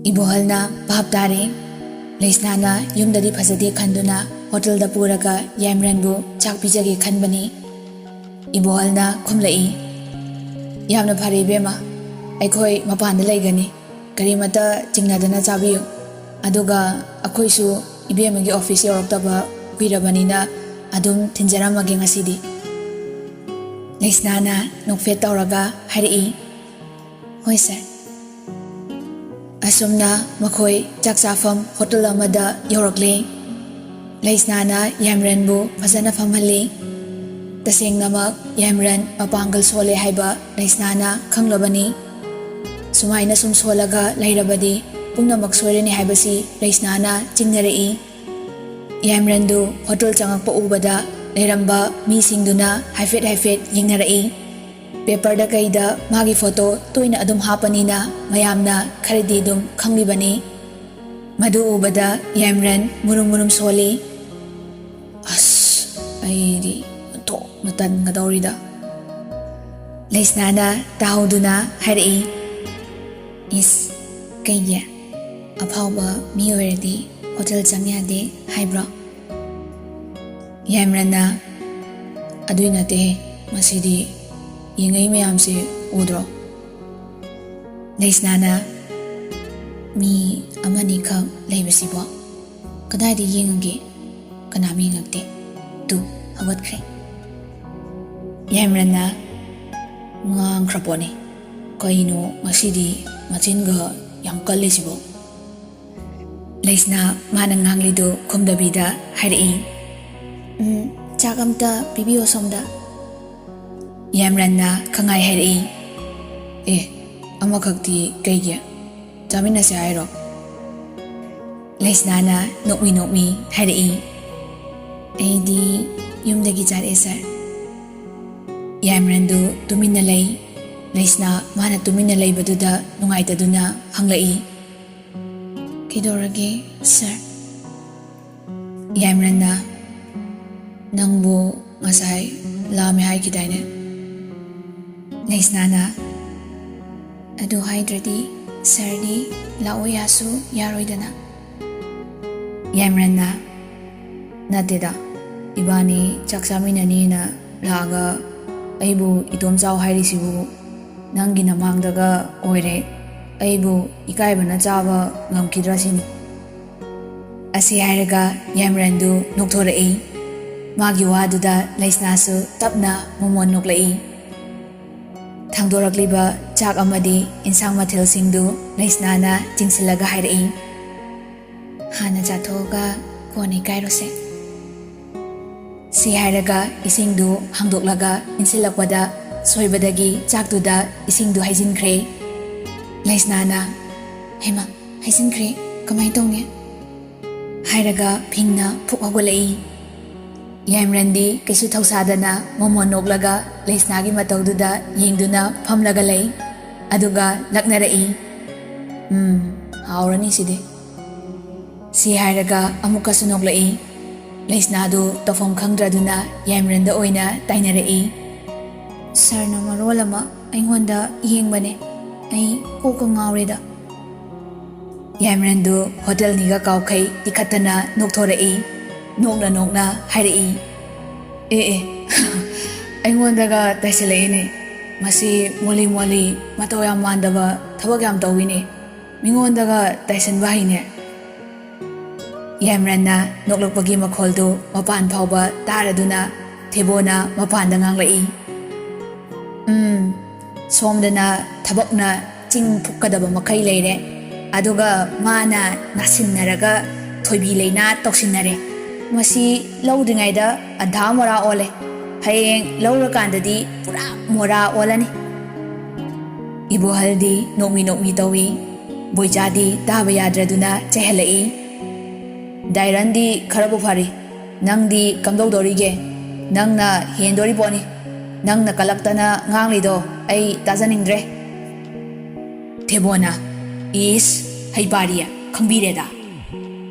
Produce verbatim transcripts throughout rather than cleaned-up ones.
ꯏꯕꯣꯍꯜꯅ ꯚꯥꯞ ꯇꯥꯔꯦ꯫ ꯂꯩꯁꯅꯥꯅ ꯌꯨꯝꯗꯗꯤ ꯐꯖꯗꯦ ꯈꯟꯗꯨꯅ ꯍꯣꯇꯦꯜꯗ ꯄꯨꯔꯒ ꯌꯥꯏꯃꯔꯟꯕꯨ ꯆꯥꯛ ꯄꯤꯖꯒꯦ ꯈꯟꯕꯅꯤ꯫ ꯏꯕꯣꯍꯜꯅ ꯈꯨꯝꯂꯛꯏ, "ꯌꯥꯝꯅ ꯐꯔꯦ ꯏꯕꯦꯝꯃ, ꯑꯩꯈꯣꯏ ꯃꯄꯥꯟꯗ ꯂꯩꯒꯅꯤ, ꯀꯔꯤꯃꯇ ꯆꯤꯡꯅꯗꯅ ꯆꯥꯕꯤꯌꯨ꯫ ꯑꯗꯨꯒ ꯑꯩꯈꯣꯏꯁꯨ ꯏꯕꯦꯝꯃꯒꯤ ꯑꯣꯐꯤꯁ ꯌꯧꯔꯛꯇꯕ ꯀꯨꯏꯔꯕꯅꯤꯅ ꯑꯗꯨꯝ ꯊꯤꯟꯖꯔꯝꯃꯒꯦ ꯉꯁꯤꯗꯤ"꯫ ꯂꯩꯁꯅꯥꯅ ꯅꯣꯛꯐꯦꯠ ꯇꯧꯔꯒ ꯍꯥꯏꯔꯛꯏ, "ꯍꯣꯏ ꯁꯥꯔ"꯫ ꯑꯁꯨꯝꯅ ꯃꯈꯣꯏ ꯆꯥꯛ ꯆꯥꯐꯝ ꯍꯣꯇꯦꯜ ꯑꯃꯗ ꯌꯧꯔꯛꯂꯦ꯫ ꯂꯩꯁꯅꯥꯅ ꯌꯥꯏꯃꯔꯟꯕꯨ ꯐꯖꯅ ꯐꯝꯍꯜꯂꯤ꯫ ꯇꯁꯦꯡꯅꯃꯛ ꯌꯥꯏꯃꯔꯟ ꯃꯄꯥꯡꯒꯜ ꯁꯣꯜꯂꯦ ꯍꯥꯏꯕ ꯂꯩꯁꯅꯥꯅ ꯈꯪꯂꯕꯅꯤ꯫ ꯁꯨꯃꯥꯏꯅ ꯁꯨꯝ ꯁꯣꯜꯂꯒ ꯂꯩꯔꯕꯗꯤ ꯄꯨꯝꯅꯃꯛ ꯁꯣꯏꯔꯅꯤ ꯍꯥꯏꯕꯁꯤ ꯂꯩꯁꯅꯥꯅ ꯆꯤꯡꯅꯔꯛꯏ꯫ ꯌꯥꯏꯃꯔꯟꯗꯨ ꯍꯣꯇꯦꯜ ꯆꯪꯉꯛꯄ ꯎꯕꯗ ꯂꯩꯔꯝꯕ ꯃꯤꯁꯤꯡꯗꯨꯅ ꯍꯥꯏꯐꯦꯠ ꯍꯥꯏꯐꯦꯠ ꯌꯦꯡꯅꯔꯛꯏ꯫ ꯄꯦꯄꯔꯗ ꯀꯩꯗ ꯃꯥꯒꯤ ꯐꯣꯇꯣ ꯇꯣꯏꯅ ꯑꯗꯨꯝ ꯍꯥꯞꯄꯅꯤꯅ ꯃꯌꯥꯝꯅ ꯈꯔꯗꯤ ꯑꯗꯨꯝ ꯈꯪꯂꯤꯕꯅꯤ꯫ ꯃꯗꯨ ꯎꯕꯗ ꯌꯥꯏꯃꯔꯟ ꯃꯨꯔꯨꯝ ꯃꯨꯔꯨꯝ ꯁꯣꯜꯂꯤ꯫ "ꯑꯁ, ꯑꯩꯗꯤ ꯑꯣꯟꯊꯣꯛꯅ ꯇꯟꯒꯗꯧꯔꯤꯗ"꯫ ꯂꯩꯁꯅꯥꯅ ꯇꯥꯍꯧꯗꯨꯅ ꯍꯥꯏꯔꯛꯏ, "ꯏꯁ, ꯀꯩꯒꯤ? ꯑꯐꯥꯎꯕ ꯃꯤ ꯑꯣꯏꯔꯗꯤ ꯍꯣꯇꯦꯜ ꯆꯪ ꯌꯥꯗꯦ ꯍꯥꯏꯕ꯭ꯔꯣ?" ꯌꯥꯏꯃꯔꯟꯅ, "ꯑꯗꯨꯏ ꯅꯠꯇꯦꯍꯦ, ꯃꯁꯤꯗꯤ ꯌꯦꯡꯉꯩ ꯃꯌꯥꯝꯁꯦ ꯎꯗ꯭ꯔꯣ?" ꯂꯩꯁꯅꯥꯅ, "ꯃꯤ ꯑꯃꯅꯤꯈꯛ ꯂꯩꯕꯁꯤꯕꯣ? ꯀꯗꯥꯏꯗ ꯌꯦꯡꯉꯒꯦ? ꯀꯅꯥꯝ ꯌꯦꯡꯉꯛꯇꯦ꯫ ꯇꯨ, ꯍꯧꯒꯠꯈ꯭ꯔꯦ"꯫ ꯌꯥꯏꯃꯔꯟꯅ, "ꯉꯥꯡꯈ꯭ꯔ ꯄꯣꯠꯅꯤ꯫ ꯀꯩꯅꯣ ꯉꯁꯤꯗꯤ ꯃꯆꯤꯟꯒ ꯌꯥꯝ ꯀꯜꯂꯤꯁꯤꯕꯣ?" ꯂꯩꯁꯅꯥ ꯃꯥꯅ ꯉꯥꯡꯂꯤꯗꯨ ꯈꯨꯝꯗꯕꯤꯗ ꯍꯥꯏꯔꯛꯏ, "ꯎꯝ, ꯆꯥꯛ ꯑꯝꯇ ꯄꯤꯕꯤꯌꯣ ꯁꯣꯝꯗ"꯫ ꯌꯥꯏꯃꯔꯟꯅ ꯈꯪꯉꯥꯏ ꯍꯥꯏꯔꯛꯏ, "ꯑꯦ, ꯑꯃꯈꯛꯇꯤ ꯀꯩꯒꯤ? ꯆꯥꯃꯤꯟꯅꯁꯦ ꯍꯥꯏꯔꯣ?" ꯂꯩꯁꯅꯥꯅ ꯅꯣꯛꯃꯤ ꯅꯣꯛꯃꯤ ꯍꯥꯏꯔꯛꯏ, "ꯑꯩꯗꯤ ꯌꯨꯝꯗꯒꯤ ꯆꯥꯔꯛꯑꯦ, ꯁꯥꯔ"꯫ ꯌꯥꯏꯃꯔꯟꯗꯨ ꯇꯨꯃꯤꯟꯅ ꯂꯩ꯫ ꯂꯩꯁꯅꯥ ꯃꯥꯅ ꯇꯨꯃꯤꯟꯅ ꯂꯩꯕꯗꯨꯗ ꯅꯨꯡꯉꯥꯏꯇꯗꯨꯅ ꯍꯪꯂꯛꯏ, "ꯀꯩꯗꯧꯔꯒꯦ, ꯁꯥꯔ?" ꯌꯥꯏꯃꯔꯟꯅ, "ꯅꯪꯕꯨ ꯉꯁꯥꯏ ꯂꯥꯝꯃꯦ ꯍꯥꯏꯈꯤꯗꯥꯏꯅꯦ?" ꯂꯩꯁꯅꯥꯅ, "ꯑꯗꯨ ꯍꯥꯏꯗ꯭ꯔꯗꯤ "ꯁꯥꯔꯗꯤ ꯂꯥꯛꯑꯣ ꯌꯥꯁꯨ ꯌꯥꯔꯣꯏꯗꯅ?" ꯌꯥꯏꯃꯔꯟꯅ, "ꯅꯠꯇꯦꯗ, ꯏꯕꯥꯅꯤ ꯆꯥꯛ ꯆꯥꯃꯤꯟꯅꯅꯤꯅ ꯂꯥꯛꯑꯒ ꯑꯩꯕꯨ ꯏꯇꯣꯝ ꯆꯥꯎ ꯍꯥꯏꯔꯤꯁꯤꯕꯨ ꯅꯪꯒꯤ ꯅꯃꯥꯡꯗꯒ ꯑꯣꯏꯔꯦ꯫ ꯑꯩꯕꯨ ꯏꯀꯥꯏꯕꯅ ꯆꯥꯕ ꯉꯝꯈꯤꯗ꯭ꯔꯥ ꯁꯤꯅꯤ꯫" ꯑꯁꯤ ꯍꯥꯏꯔꯒ ꯌꯥꯏꯃꯔꯟꯗꯨ ꯅꯣꯛꯊꯣꯔꯛꯏ꯫ ꯃꯥꯒꯤ ꯋꯥꯗꯨꯗ ꯂꯩꯁꯅꯥꯁꯨ ꯇꯞꯅ ꯃꯣꯃꯣꯟ ꯅꯣꯛꯂꯛꯏ꯫ ꯊꯥꯡꯗꯣꯔꯛꯂꯤꯕ ꯆꯥꯛ ꯑꯃꯗꯤ ꯏꯟꯁꯥꯡ ꯃꯊꯦꯜꯁꯤꯡꯗꯨ ꯂꯩꯁꯅꯥꯅ ꯆꯤꯡꯁꯤꯜꯂꯒ ꯍꯥꯏꯔꯛꯏ, "ꯍꯥꯟꯅ ꯆꯥꯊꯣꯛꯑꯒ ꯀꯣꯟꯅ ꯏꯀꯥꯏꯔꯨꯁꯦ꯫" ꯁꯤ ꯍꯥꯏꯔꯒ ꯏꯁꯤꯡꯗꯨ ꯍꯥꯡꯗꯣꯛꯂꯒ ꯏꯟꯁꯤꯜꯂꯛꯄꯗ ꯁꯣꯏꯕꯗꯒꯤ ꯆꯥꯛꯇꯨꯗ ꯏꯁꯤꯡꯗꯨ ꯍꯩꯖꯤꯟꯈ꯭ꯔꯦ꯫ ꯂꯩꯁꯅꯥꯅ, "ꯍꯩꯃꯥ, ꯍꯩꯖꯤꯟꯈ꯭ꯔꯦ, ꯀꯃꯥꯏꯅ ꯇꯧꯅꯤ?" ꯍꯥꯏꯔꯒ ꯐꯤꯡꯅ ꯐꯨꯛ ꯍꯧꯒꯠꯂꯛꯏ꯫ ꯌꯥꯏꯃꯔꯟꯗꯤ ꯀꯩꯁꯨ ꯊꯧꯁꯥꯗꯅ ꯃꯣꯃꯣꯟ ꯅꯣꯛꯂꯒ ꯂꯩꯁꯅꯥꯒꯤ ꯃꯇꯧꯗꯨꯗ ꯌꯦꯡꯗꯨꯅ ꯐꯝꯂꯒ ꯂꯩ꯫ ꯑꯗꯨꯒ ꯂꯛꯅꯔꯛꯏ, "ꯎꯝ, ꯍꯥꯎꯔꯅꯤ ꯁꯤꯗꯤ꯫" ꯁꯤ ꯍꯥꯏꯔꯒ ꯑꯃꯨꯛꯀꯁꯨ ꯅꯣꯛꯂꯛꯏ꯫ ꯂꯩꯁꯅꯥꯗꯨ ꯇꯧꯐꯝ ꯈꯪꯗ꯭ꯔꯗꯨꯅ ꯌꯥꯏꯃꯔꯟꯗ ꯑꯣꯏꯅ ꯇꯥꯏꯅꯔꯛꯏ꯫ "ꯁꯥꯔꯅ ꯃꯔꯣꯜ ꯑꯃ ꯑꯩꯉꯣꯟꯗ ꯌꯦꯡꯕꯅꯦ, ꯑꯩ ꯀꯣꯛꯀ ꯉꯥꯎꯔꯦꯗ꯫" ꯌꯥꯏꯃꯔꯟꯗꯨ ꯍꯣꯇꯦꯜꯅꯤꯒ ꯀꯥꯎꯈꯩ ꯇꯤꯈꯠꯇꯅ ꯅꯣꯛꯊꯣꯔꯛꯏ꯫ ꯅꯣꯛꯅ ꯅꯣꯛꯅ ꯍꯥꯏꯔꯛꯏ, "ꯑꯦ ꯑꯦ, ꯑꯩꯉꯣꯟꯗꯒ ꯇꯥꯏꯁꯜꯂꯛꯏꯅꯦ꯫ ꯃꯁꯤ ꯃꯣꯂꯤ ꯃꯣꯂꯤ ꯃꯇꯧ ꯌꯥꯝ ꯃꯥꯟꯗꯕ ꯊꯕꯛ ꯌꯥꯝ ꯇꯧꯏꯅꯦ꯫ ꯃꯤꯉꯣꯟꯗꯒ ꯇꯥꯏꯁꯟꯕ ꯍꯩꯅꯦ꯫" ꯌꯥꯏꯃꯔꯟꯅ ꯅꯣꯛꯂꯛꯄꯒꯤ ꯃꯈꯣꯜꯗꯨ ꯃꯄꯥꯟ ꯐꯥꯎꯕ ꯇꯥꯔꯗꯨꯅ ꯊꯦꯕꯣꯅ ꯃꯄꯥꯟꯗ ꯉꯥꯡꯂꯛꯏ, "ꯎꯝ, ꯁꯣꯝꯗꯅ ꯊꯕꯛꯅ ꯆꯤꯡ ꯐꯨꯛꯀꯗꯕ ꯃꯈꯩ ꯂꯩꯔꯦ, ꯑꯗꯨꯒ ꯃꯥꯅ ꯅꯥꯁꯤꯟꯅꯔꯒ ꯊꯣꯏꯕꯤ ꯂꯩꯅꯥ ꯇꯧꯁꯤꯟꯅꯔꯦ꯫ ꯃꯁꯤ ꯂꯧꯗ꯭ꯔꯤꯉꯩꯗ ꯑꯙꯥ ꯃꯣꯔꯥ ꯑꯣꯜꯂꯦ, ꯍꯌꯦꯡ ꯂꯧꯔꯀꯥꯟꯗꯗꯤ ꯄꯨꯔꯥ ꯃꯣꯔꯥ ꯑꯣꯜꯂꯅꯤ꯫" ꯏꯕꯣꯍꯜꯗꯤ ꯅꯣꯛꯃꯤ ꯅꯣꯛꯃꯤ ꯇꯧꯏ꯫ ꯕꯣꯏꯆꯥꯗꯤ ꯇꯥꯕ ꯌꯥꯗ꯭ꯔꯗꯨꯅ ꯆꯩꯍꯜꯂꯛꯏ, "ꯗꯥꯏꯔꯟꯗꯤ ꯈꯔꯕꯨ ꯐꯔꯤ, ꯅꯪꯗꯤ ꯀꯝꯗꯧꯗꯧꯔꯤꯒꯦ? ꯅꯪꯅ ꯍꯦꯟꯗꯣꯔꯤ ꯄꯣꯠꯅꯤ꯫ ꯅꯪꯅ ꯀꯜꯂꯛꯇꯅ ꯉꯥꯡꯂꯤꯗꯣ ꯑꯩ ꯇꯥꯖꯅꯤꯡꯗ꯭ꯔꯦ꯫" ꯊꯦꯕꯣꯅ, "ꯏꯁ, ꯍꯩꯄꯥꯔꯤꯌꯥ, ꯈꯪꯕꯤꯔꯦꯗ꯫"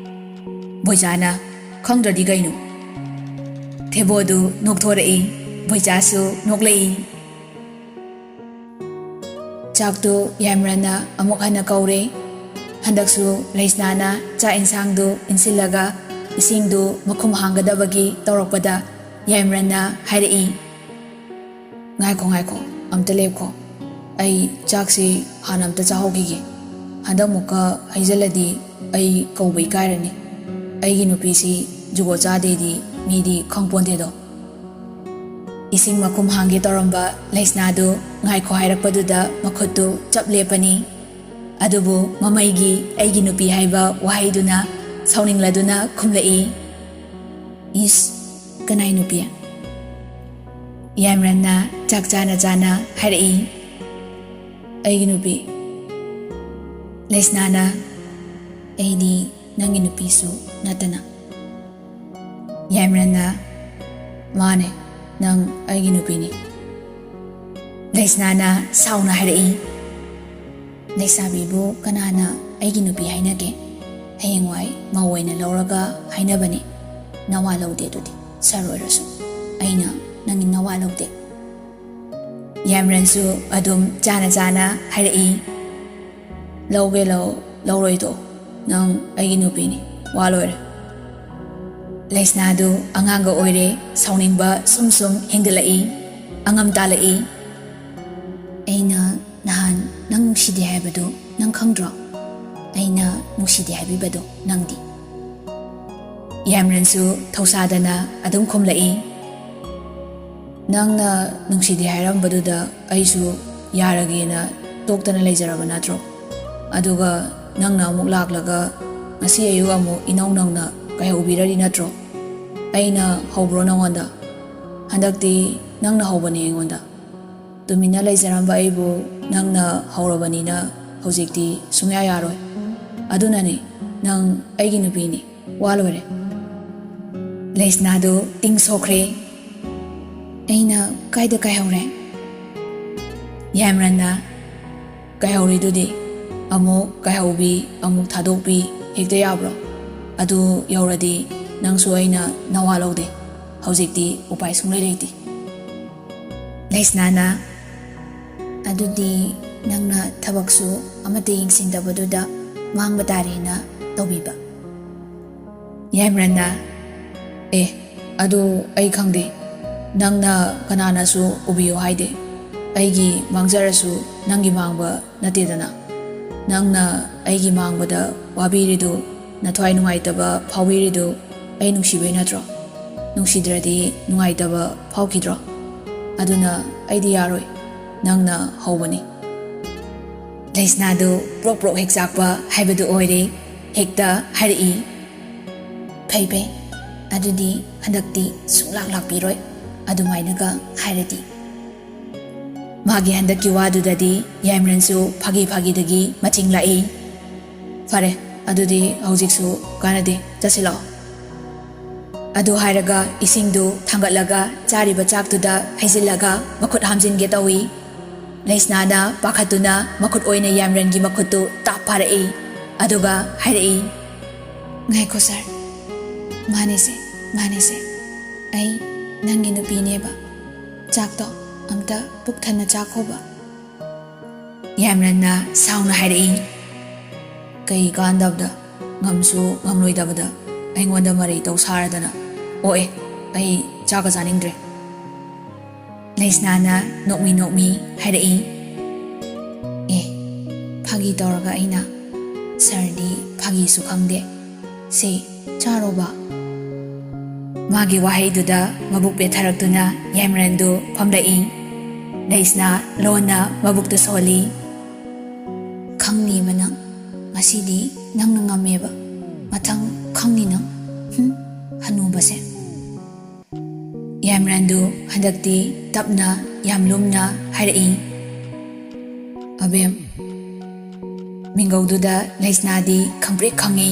ꯕꯣꯏꯆꯥꯅ, "ꯈꯪꯗ꯭ꯔꯗꯤ ꯀꯩꯅꯣ?" ꯊꯦꯕꯣꯗꯨ ꯅꯣꯛꯊꯣꯔꯛꯏ꯫ ꯕꯣꯏꯆꯥꯁꯨ ꯅꯣꯛꯂꯛꯏ꯫ ꯆꯥꯛꯇꯨ ꯌꯥꯏꯃꯔꯟꯅ ꯑꯃꯨꯛ ꯍꯟꯅ ꯀꯧꯔꯦ꯫ ꯍꯟꯗꯛꯁꯨ ꯂꯩꯁꯅꯥꯅ ꯆꯥꯛ ꯏꯟꯁꯥꯡꯗꯨ ꯏꯟꯁꯤꯜꯂꯒ ꯏꯁꯤꯡꯗꯨ ꯃꯈꯨꯝ ꯍꯥꯡꯒꯗꯕꯒꯤ ꯇꯧꯔꯛꯄꯗ, ꯌꯥꯏꯃꯔꯟꯅ ꯍꯥꯏꯔꯛꯏ, "ꯉꯥꯏꯈꯣ, ꯉꯥꯏꯈꯣ, ꯑꯝꯇ ꯂꯦꯞꯈꯣ꯫ ꯑꯩ ꯆꯥꯛꯁꯤ ꯍꯥꯟꯅ ꯑꯝꯇ ꯆꯥꯍꯧꯈꯤꯒꯦ꯫ ꯍꯟꯗꯛꯃꯨꯛꯀ ꯍꯩꯖꯜꯂꯗꯤ ꯑꯩ ꯀꯧꯕ ꯏꯀꯥꯏꯔꯅꯤ꯫ ꯑꯩꯒꯤ ꯅꯨꯄꯤꯁꯤ ꯖꯨꯒꯣꯠ ꯆꯥꯗꯦꯗꯤ ꯃꯤꯗꯤ ꯈꯪꯄꯣꯟꯇꯦꯗꯣ꯫" ꯏꯁꯤꯡ ꯃꯈꯨꯝ ꯍꯥꯡꯒꯦ ꯇꯧꯔꯝꯕ ꯂꯩꯁꯅꯥꯗꯨ ꯉꯥꯏꯈꯣ ꯍꯥꯏꯔꯛꯄꯗꯨꯗ ꯃꯈꯨꯠꯇꯨ ꯆꯞ ꯂꯦꯞꯄꯅꯤ꯫ ꯑꯗꯨꯕꯨ ꯃꯃꯩꯒꯤ "ꯑꯩꯒꯤ ꯅꯨꯄꯤ" ꯍꯥꯏꯕ ꯋꯥꯍꯩꯗꯨꯅ ꯁꯥꯎꯅꯤꯡꯂꯗꯨꯅ ꯈꯨꯝꯂꯛꯏ, "ꯏꯁ, ꯀꯅꯥꯏ ꯅꯨꯄꯤ?" ꯌꯥꯏꯃꯔꯟꯅ ꯆꯥꯛ ꯆꯥꯅ ꯆꯥꯅ ꯍꯥꯏꯔꯛꯏ, "ꯑꯩꯒꯤ ꯅꯨꯄꯤ꯫" ꯂꯩꯁꯅꯥꯅ, "ꯑꯩꯗꯤ ꯅꯪꯒꯤ ꯅꯨꯄꯤꯁꯨ ꯅꯠꯇꯅ꯫" ꯌꯥꯏꯃꯔꯟꯅ, "ꯃꯥꯅꯦ, ꯅꯪ ꯑꯩꯒꯤ ꯅꯨꯄꯤꯅꯤ꯫" ꯂꯩꯁꯅꯥꯅ ꯁꯥꯎꯅ ꯍꯥꯏꯔꯛꯏ, "ꯂꯩꯁꯥꯕꯤꯕꯨ ꯀꯅꯥꯅ ꯑꯩꯒꯤ ꯅꯨꯄꯤ ꯍꯥꯏꯅꯒꯦ? ꯍꯌꯦꯡꯋꯥꯏ ꯃꯧ ꯑꯣꯏꯅ ꯂꯧꯔꯒ ꯍꯥꯏꯅꯕꯅꯤ꯫ ꯅꯋꯥ ꯂꯧꯗꯦ ꯑꯗꯨꯗꯤ, ꯁꯥꯔ ꯑꯣꯏꯔꯁꯨ꯫ ꯑꯩꯅ ꯅꯪꯒꯤ ꯅꯋꯥ ꯂꯧꯗꯦ꯫" ꯌꯥꯏꯃꯔꯟꯁꯨ ꯑꯗꯨꯝ ꯆꯥꯅ ꯆꯥꯅ ꯍꯥꯏꯔꯛꯏ, "ꯂꯧꯒꯦ ꯂꯧ, ꯂꯧꯔꯣꯏ ꯇꯣꯛ, ꯅꯪ ꯑꯩꯒꯤ ꯅꯨꯄꯤꯅꯤ, ꯋꯥ ꯂꯣꯏꯔꯦ꯫" ꯂꯩꯁꯅꯥꯗꯨ ꯑꯉꯥꯡꯒ ꯑꯣꯏꯔꯦ, ꯁꯥꯎꯅꯤꯡꯕ ꯁꯨꯝ ꯁꯨꯝ ꯍꯦꯟꯒꯠꯂꯛꯏ, ꯑꯉꯝ ꯇꯥꯜꯂꯛꯏ꯫ "ꯑꯩꯅ ꯅꯍꯥꯟ ꯅꯪ ꯅꯨꯡꯁꯤꯗꯦ ꯍꯥꯏꯕꯗꯨ ꯅꯪ ꯈꯪꯗ꯭ꯔꯣ? ꯑꯩꯅ ꯅꯨꯡꯁꯤꯗꯦ ꯍꯥꯏꯕꯤꯕꯗꯣ ꯅꯪꯗꯤ?" ꯌꯥꯏꯃꯔꯟꯁꯨ ꯊꯧꯁꯥꯗꯅ ꯑꯗꯨꯝ ꯈꯨꯝꯂꯛꯏ, "ꯅꯪꯅ ꯅꯨꯡꯁꯤꯗꯦ ꯍꯥꯏꯔꯝꯕꯗꯨꯗ ꯑꯩꯁꯨ ꯌꯥꯔꯒꯦꯅ ꯇꯣꯛꯇꯅ ꯂꯩꯖꯔꯕ ꯅꯠꯇ꯭ꯔꯣ? ꯑꯗꯨꯒ ꯅꯪꯅ ꯑꯃꯨꯛ ꯂꯥꯛꯂꯒ ꯉꯁꯤ ꯑꯌꯨꯛ ꯑꯃꯨꯛ ꯏꯅꯧ ꯅꯧꯅ ꯀꯥꯏꯍꯧꯕꯤꯔꯔꯤ ꯅꯠꯇ꯭ꯔꯣ? ꯑꯩꯅ ꯍꯧꯕ꯭ꯔꯣ ꯅꯉꯣꯟꯗ? ꯍꯟꯗꯛꯇꯤ ꯅꯪꯅ ꯍꯧꯕꯅꯦ ꯑꯩꯉꯣꯟꯗ꯫ ꯇꯨꯃꯤꯟꯅ ꯂꯩꯖꯔꯝꯕ ꯑꯩꯕꯨ ꯅꯪꯅ ꯍꯧꯔꯕꯅꯤꯅ ꯍꯧꯖꯤꯛꯇꯤ ꯁꯨꯡꯌꯥ ꯌꯥꯔꯣꯏ꯫ ꯑꯗꯨꯅꯅꯦ, ꯅꯪ ꯑꯩꯒꯤ ꯅꯨꯄꯤꯅꯤ, ꯋꯥ ꯂꯣꯏꯔꯦ꯫" ꯂꯩꯁꯅꯥꯗꯨ ꯇꯤꯡ ꯁꯣꯛꯈ꯭ꯔꯦ꯫ "ꯑꯩꯅ ꯀꯥꯏꯗ ꯀꯥꯏꯍꯧꯔꯦ?" ꯌꯥꯏꯃꯔꯟꯅ, "ꯀꯥꯏꯍꯧꯔꯤꯗꯨꯗꯤ꯫ ꯑꯃꯨꯛ ꯀꯥꯏꯍꯧꯕꯤ, ꯑꯃꯨꯛ ꯊꯥꯗꯣꯛꯄꯤ ꯍꯦꯛꯇ ꯌꯥꯕ꯭ꯔꯣ? ꯑꯗꯨ ꯌꯧꯔꯗꯤ ꯅꯪꯁꯨ ꯑꯩꯅ ꯅꯋꯥ ꯂꯧꯗꯦ꯫ ꯍꯧꯖꯤꯛꯇꯤ ꯎꯄꯥꯏ ꯁꯨꯡꯂꯩ ꯂꯩꯇꯦ꯫" ꯂꯩꯁꯅꯥꯅ, "ꯑꯗꯨꯗꯤ ꯅꯪꯅ ꯊꯕꯛꯁꯨ ꯑꯃꯠꯇ ꯌꯦꯡꯁꯤꯟꯗꯕꯗꯨꯗ ꯃꯥꯡꯕ ꯇꯥꯔꯦꯅ ꯇꯧꯕꯤꯕ꯫ ꯌꯥꯏꯃꯔꯟꯅ, "ꯑꯦ, ꯑꯗꯨ ꯑꯩ ꯈꯪꯗꯦ꯫ ꯅꯪꯅ ꯀꯅꯥꯅꯁꯨ ꯎꯕꯤꯌꯨ ꯍꯥꯏꯗꯦ꯫ ꯑꯩꯒꯤ ꯃꯥꯡꯖꯔꯁꯨ ꯅꯪꯒꯤ ꯃꯥꯡꯕ ꯅꯠꯇꯦꯗꯅ꯫ ꯅꯪꯅ ꯑꯩꯒꯤ ꯃꯥꯡꯕꯗ ꯋꯥꯕꯤꯔꯤꯗꯨ, ꯅꯊ꯭ꯋꯥꯏ ꯅꯨꯡꯉꯥꯏꯇꯕ ꯐꯥꯎꯕꯤꯔꯤꯗꯨ ꯑꯩ ꯅꯨꯡꯁꯤꯕꯩ ꯅꯠꯇ꯭ꯔꯣ? ꯅꯨꯡꯁꯤꯗ꯭ꯔꯗꯤ ꯅꯨꯡꯉꯥꯏꯇꯕ ꯐꯥꯎꯈꯤꯗ꯭ꯔꯣ? ꯑꯗꯨꯅ ꯑꯩꯗꯤ ꯌꯥꯔꯣꯏ꯫ ꯅꯪꯅ ꯍꯧꯕꯅꯤ꯫" ꯂꯩꯁꯅꯥꯗꯨ ꯄ꯭ꯔꯣꯛ ꯄ꯭ꯔꯣꯛ ꯍꯦꯛ ꯆꯥꯛꯄ ꯍꯥꯏꯕꯗꯨ ꯑꯣꯏꯔꯦ꯫ ꯍꯦꯛꯇ ꯍꯥꯏꯔꯛꯏ, "ꯐꯩ ꯐꯩ, ꯑꯗꯨꯗꯤ ꯍꯟꯗꯛꯇꯤ ꯁꯨꯡꯂꯥꯛ ꯂꯥꯛꯄꯤꯔꯣꯏ, ꯑꯗꯨꯃꯥꯏꯅꯒ ꯍꯥꯏꯔꯗꯤ꯫" ꯃꯥꯒꯤ ꯍꯟꯗꯛꯀꯤ ꯋꯥꯗꯨꯗꯗꯤ ꯌꯥꯏꯃꯔꯟꯁꯨ ꯐꯥꯒꯤ ꯐꯥꯒꯤꯗꯒꯤ ꯃꯆꯤꯡ ꯂꯥꯛꯏ꯫ "ꯐꯔꯦ, ꯑꯗꯨꯗꯤ ꯍꯧꯖꯤꯛꯁꯨ ꯀꯥꯟꯅꯗꯦ, ꯆꯠꯁꯤꯜꯂꯛꯑꯣ꯫" ꯑꯗꯨ ꯍꯥꯏꯔꯒ ꯏꯁꯤꯡꯗꯨ ꯊꯥꯡꯒꯠꯂꯒ ꯆꯥꯔꯤꯕ ꯆꯥꯛꯇꯨꯗ ꯍꯩꯖꯤꯜꯂꯒ ꯃꯈꯨꯠ ꯍꯥꯝꯖꯤꯟꯒꯦ ꯇꯧꯏ꯫ ꯂꯩꯁꯅꯥꯅ ꯄꯥꯈꯠꯇꯨꯅ ꯃꯈꯨꯠ ꯑꯣꯏꯅ ꯌꯥꯏꯃꯔꯟꯒꯤ ꯃꯈꯨꯠꯇꯨ ꯇꯥꯞ ꯐꯥꯔꯛꯏ꯫ ꯑꯗꯨꯒ ꯍꯥꯏꯔꯛꯏ, "ꯉꯥꯏꯈꯣ ꯁꯥꯔ, ꯃꯥꯅꯦꯁꯦ, ꯃꯥꯅꯦꯁꯦ, ꯑꯩ ꯅꯪꯒꯤ ꯅꯨꯄꯤꯅꯦꯕ꯫ ꯆꯥꯛꯇꯣ ꯑꯝꯇ ꯄꯨꯛ ꯊꯟꯅ ꯆꯥꯈꯣꯕ꯫" ꯌꯥꯏꯃꯔꯟꯅ ꯁꯥꯎꯅ ꯍꯥꯏꯔꯛꯏ, "ꯀꯩ ꯀꯥꯟꯗꯕꯗ, ꯉꯝꯁꯨ ꯉꯝꯂꯣꯏꯗꯕꯗ ꯑꯩꯉꯣꯟꯗ ꯃꯔꯩ ꯇꯧ ꯁꯥꯔꯗꯅ꯫ ꯑꯣ ꯑꯦ, ꯑꯩ ꯆꯥꯛꯀ ꯆꯥꯅꯤꯡꯗ꯭ꯔꯦ꯫" ꯂꯩꯁꯅꯥꯅ ꯅꯣꯛꯃꯤ ꯅꯣꯛꯃꯤ ꯍꯥꯏꯔꯛꯏ, "ꯑꯦ, ꯐꯥꯒꯤ ꯇꯧꯔꯒ ꯑꯩꯅ, ꯁꯥꯔꯗꯤ ꯐꯥꯒꯤꯁꯨ ꯈꯪꯗꯦ꯫ ꯁꯦ, ꯆꯥꯔꯣꯕ꯫" ꯃꯥꯒꯤ ꯋꯥꯍꯩꯗꯨꯗ ꯃꯕꯨꯛ ꯄꯦꯠꯊꯔꯛꯇꯨꯅ ꯌꯥꯏꯃꯔꯟꯗꯨ ꯐꯝꯂꯛꯏ꯫ ꯂꯩꯁꯅꯥ ꯂꯣꯟꯅ ꯃꯕꯨꯛꯇꯨ ꯁꯣꯜꯂꯤ꯫ "ꯈꯪꯅꯤꯕ ꯅꯪ, ꯉꯁꯤꯗꯤ ꯅꯪꯅ ꯉꯝꯃꯦꯕ, ꯃꯊꯪ ꯈꯪꯅꯤ ꯅꯪ꯫ ꯍꯨꯝ, ꯍꯅꯨꯕꯁꯦ꯫" ꯌꯥꯏꯃꯔꯟꯗꯨ ꯍꯟꯗꯛꯇꯤ ꯇꯞꯅ, ꯌꯥꯝ ꯂꯨꯝꯅ ꯍꯥꯏꯔꯛꯏ, "ꯑꯕꯦꯝ꯫" ꯃꯤꯡꯒꯧꯗꯨꯗ ꯂꯩꯁꯅꯥꯗꯤ ꯈꯪꯄ꯭ꯔꯦꯛ ꯈꯪꯉꯤ꯫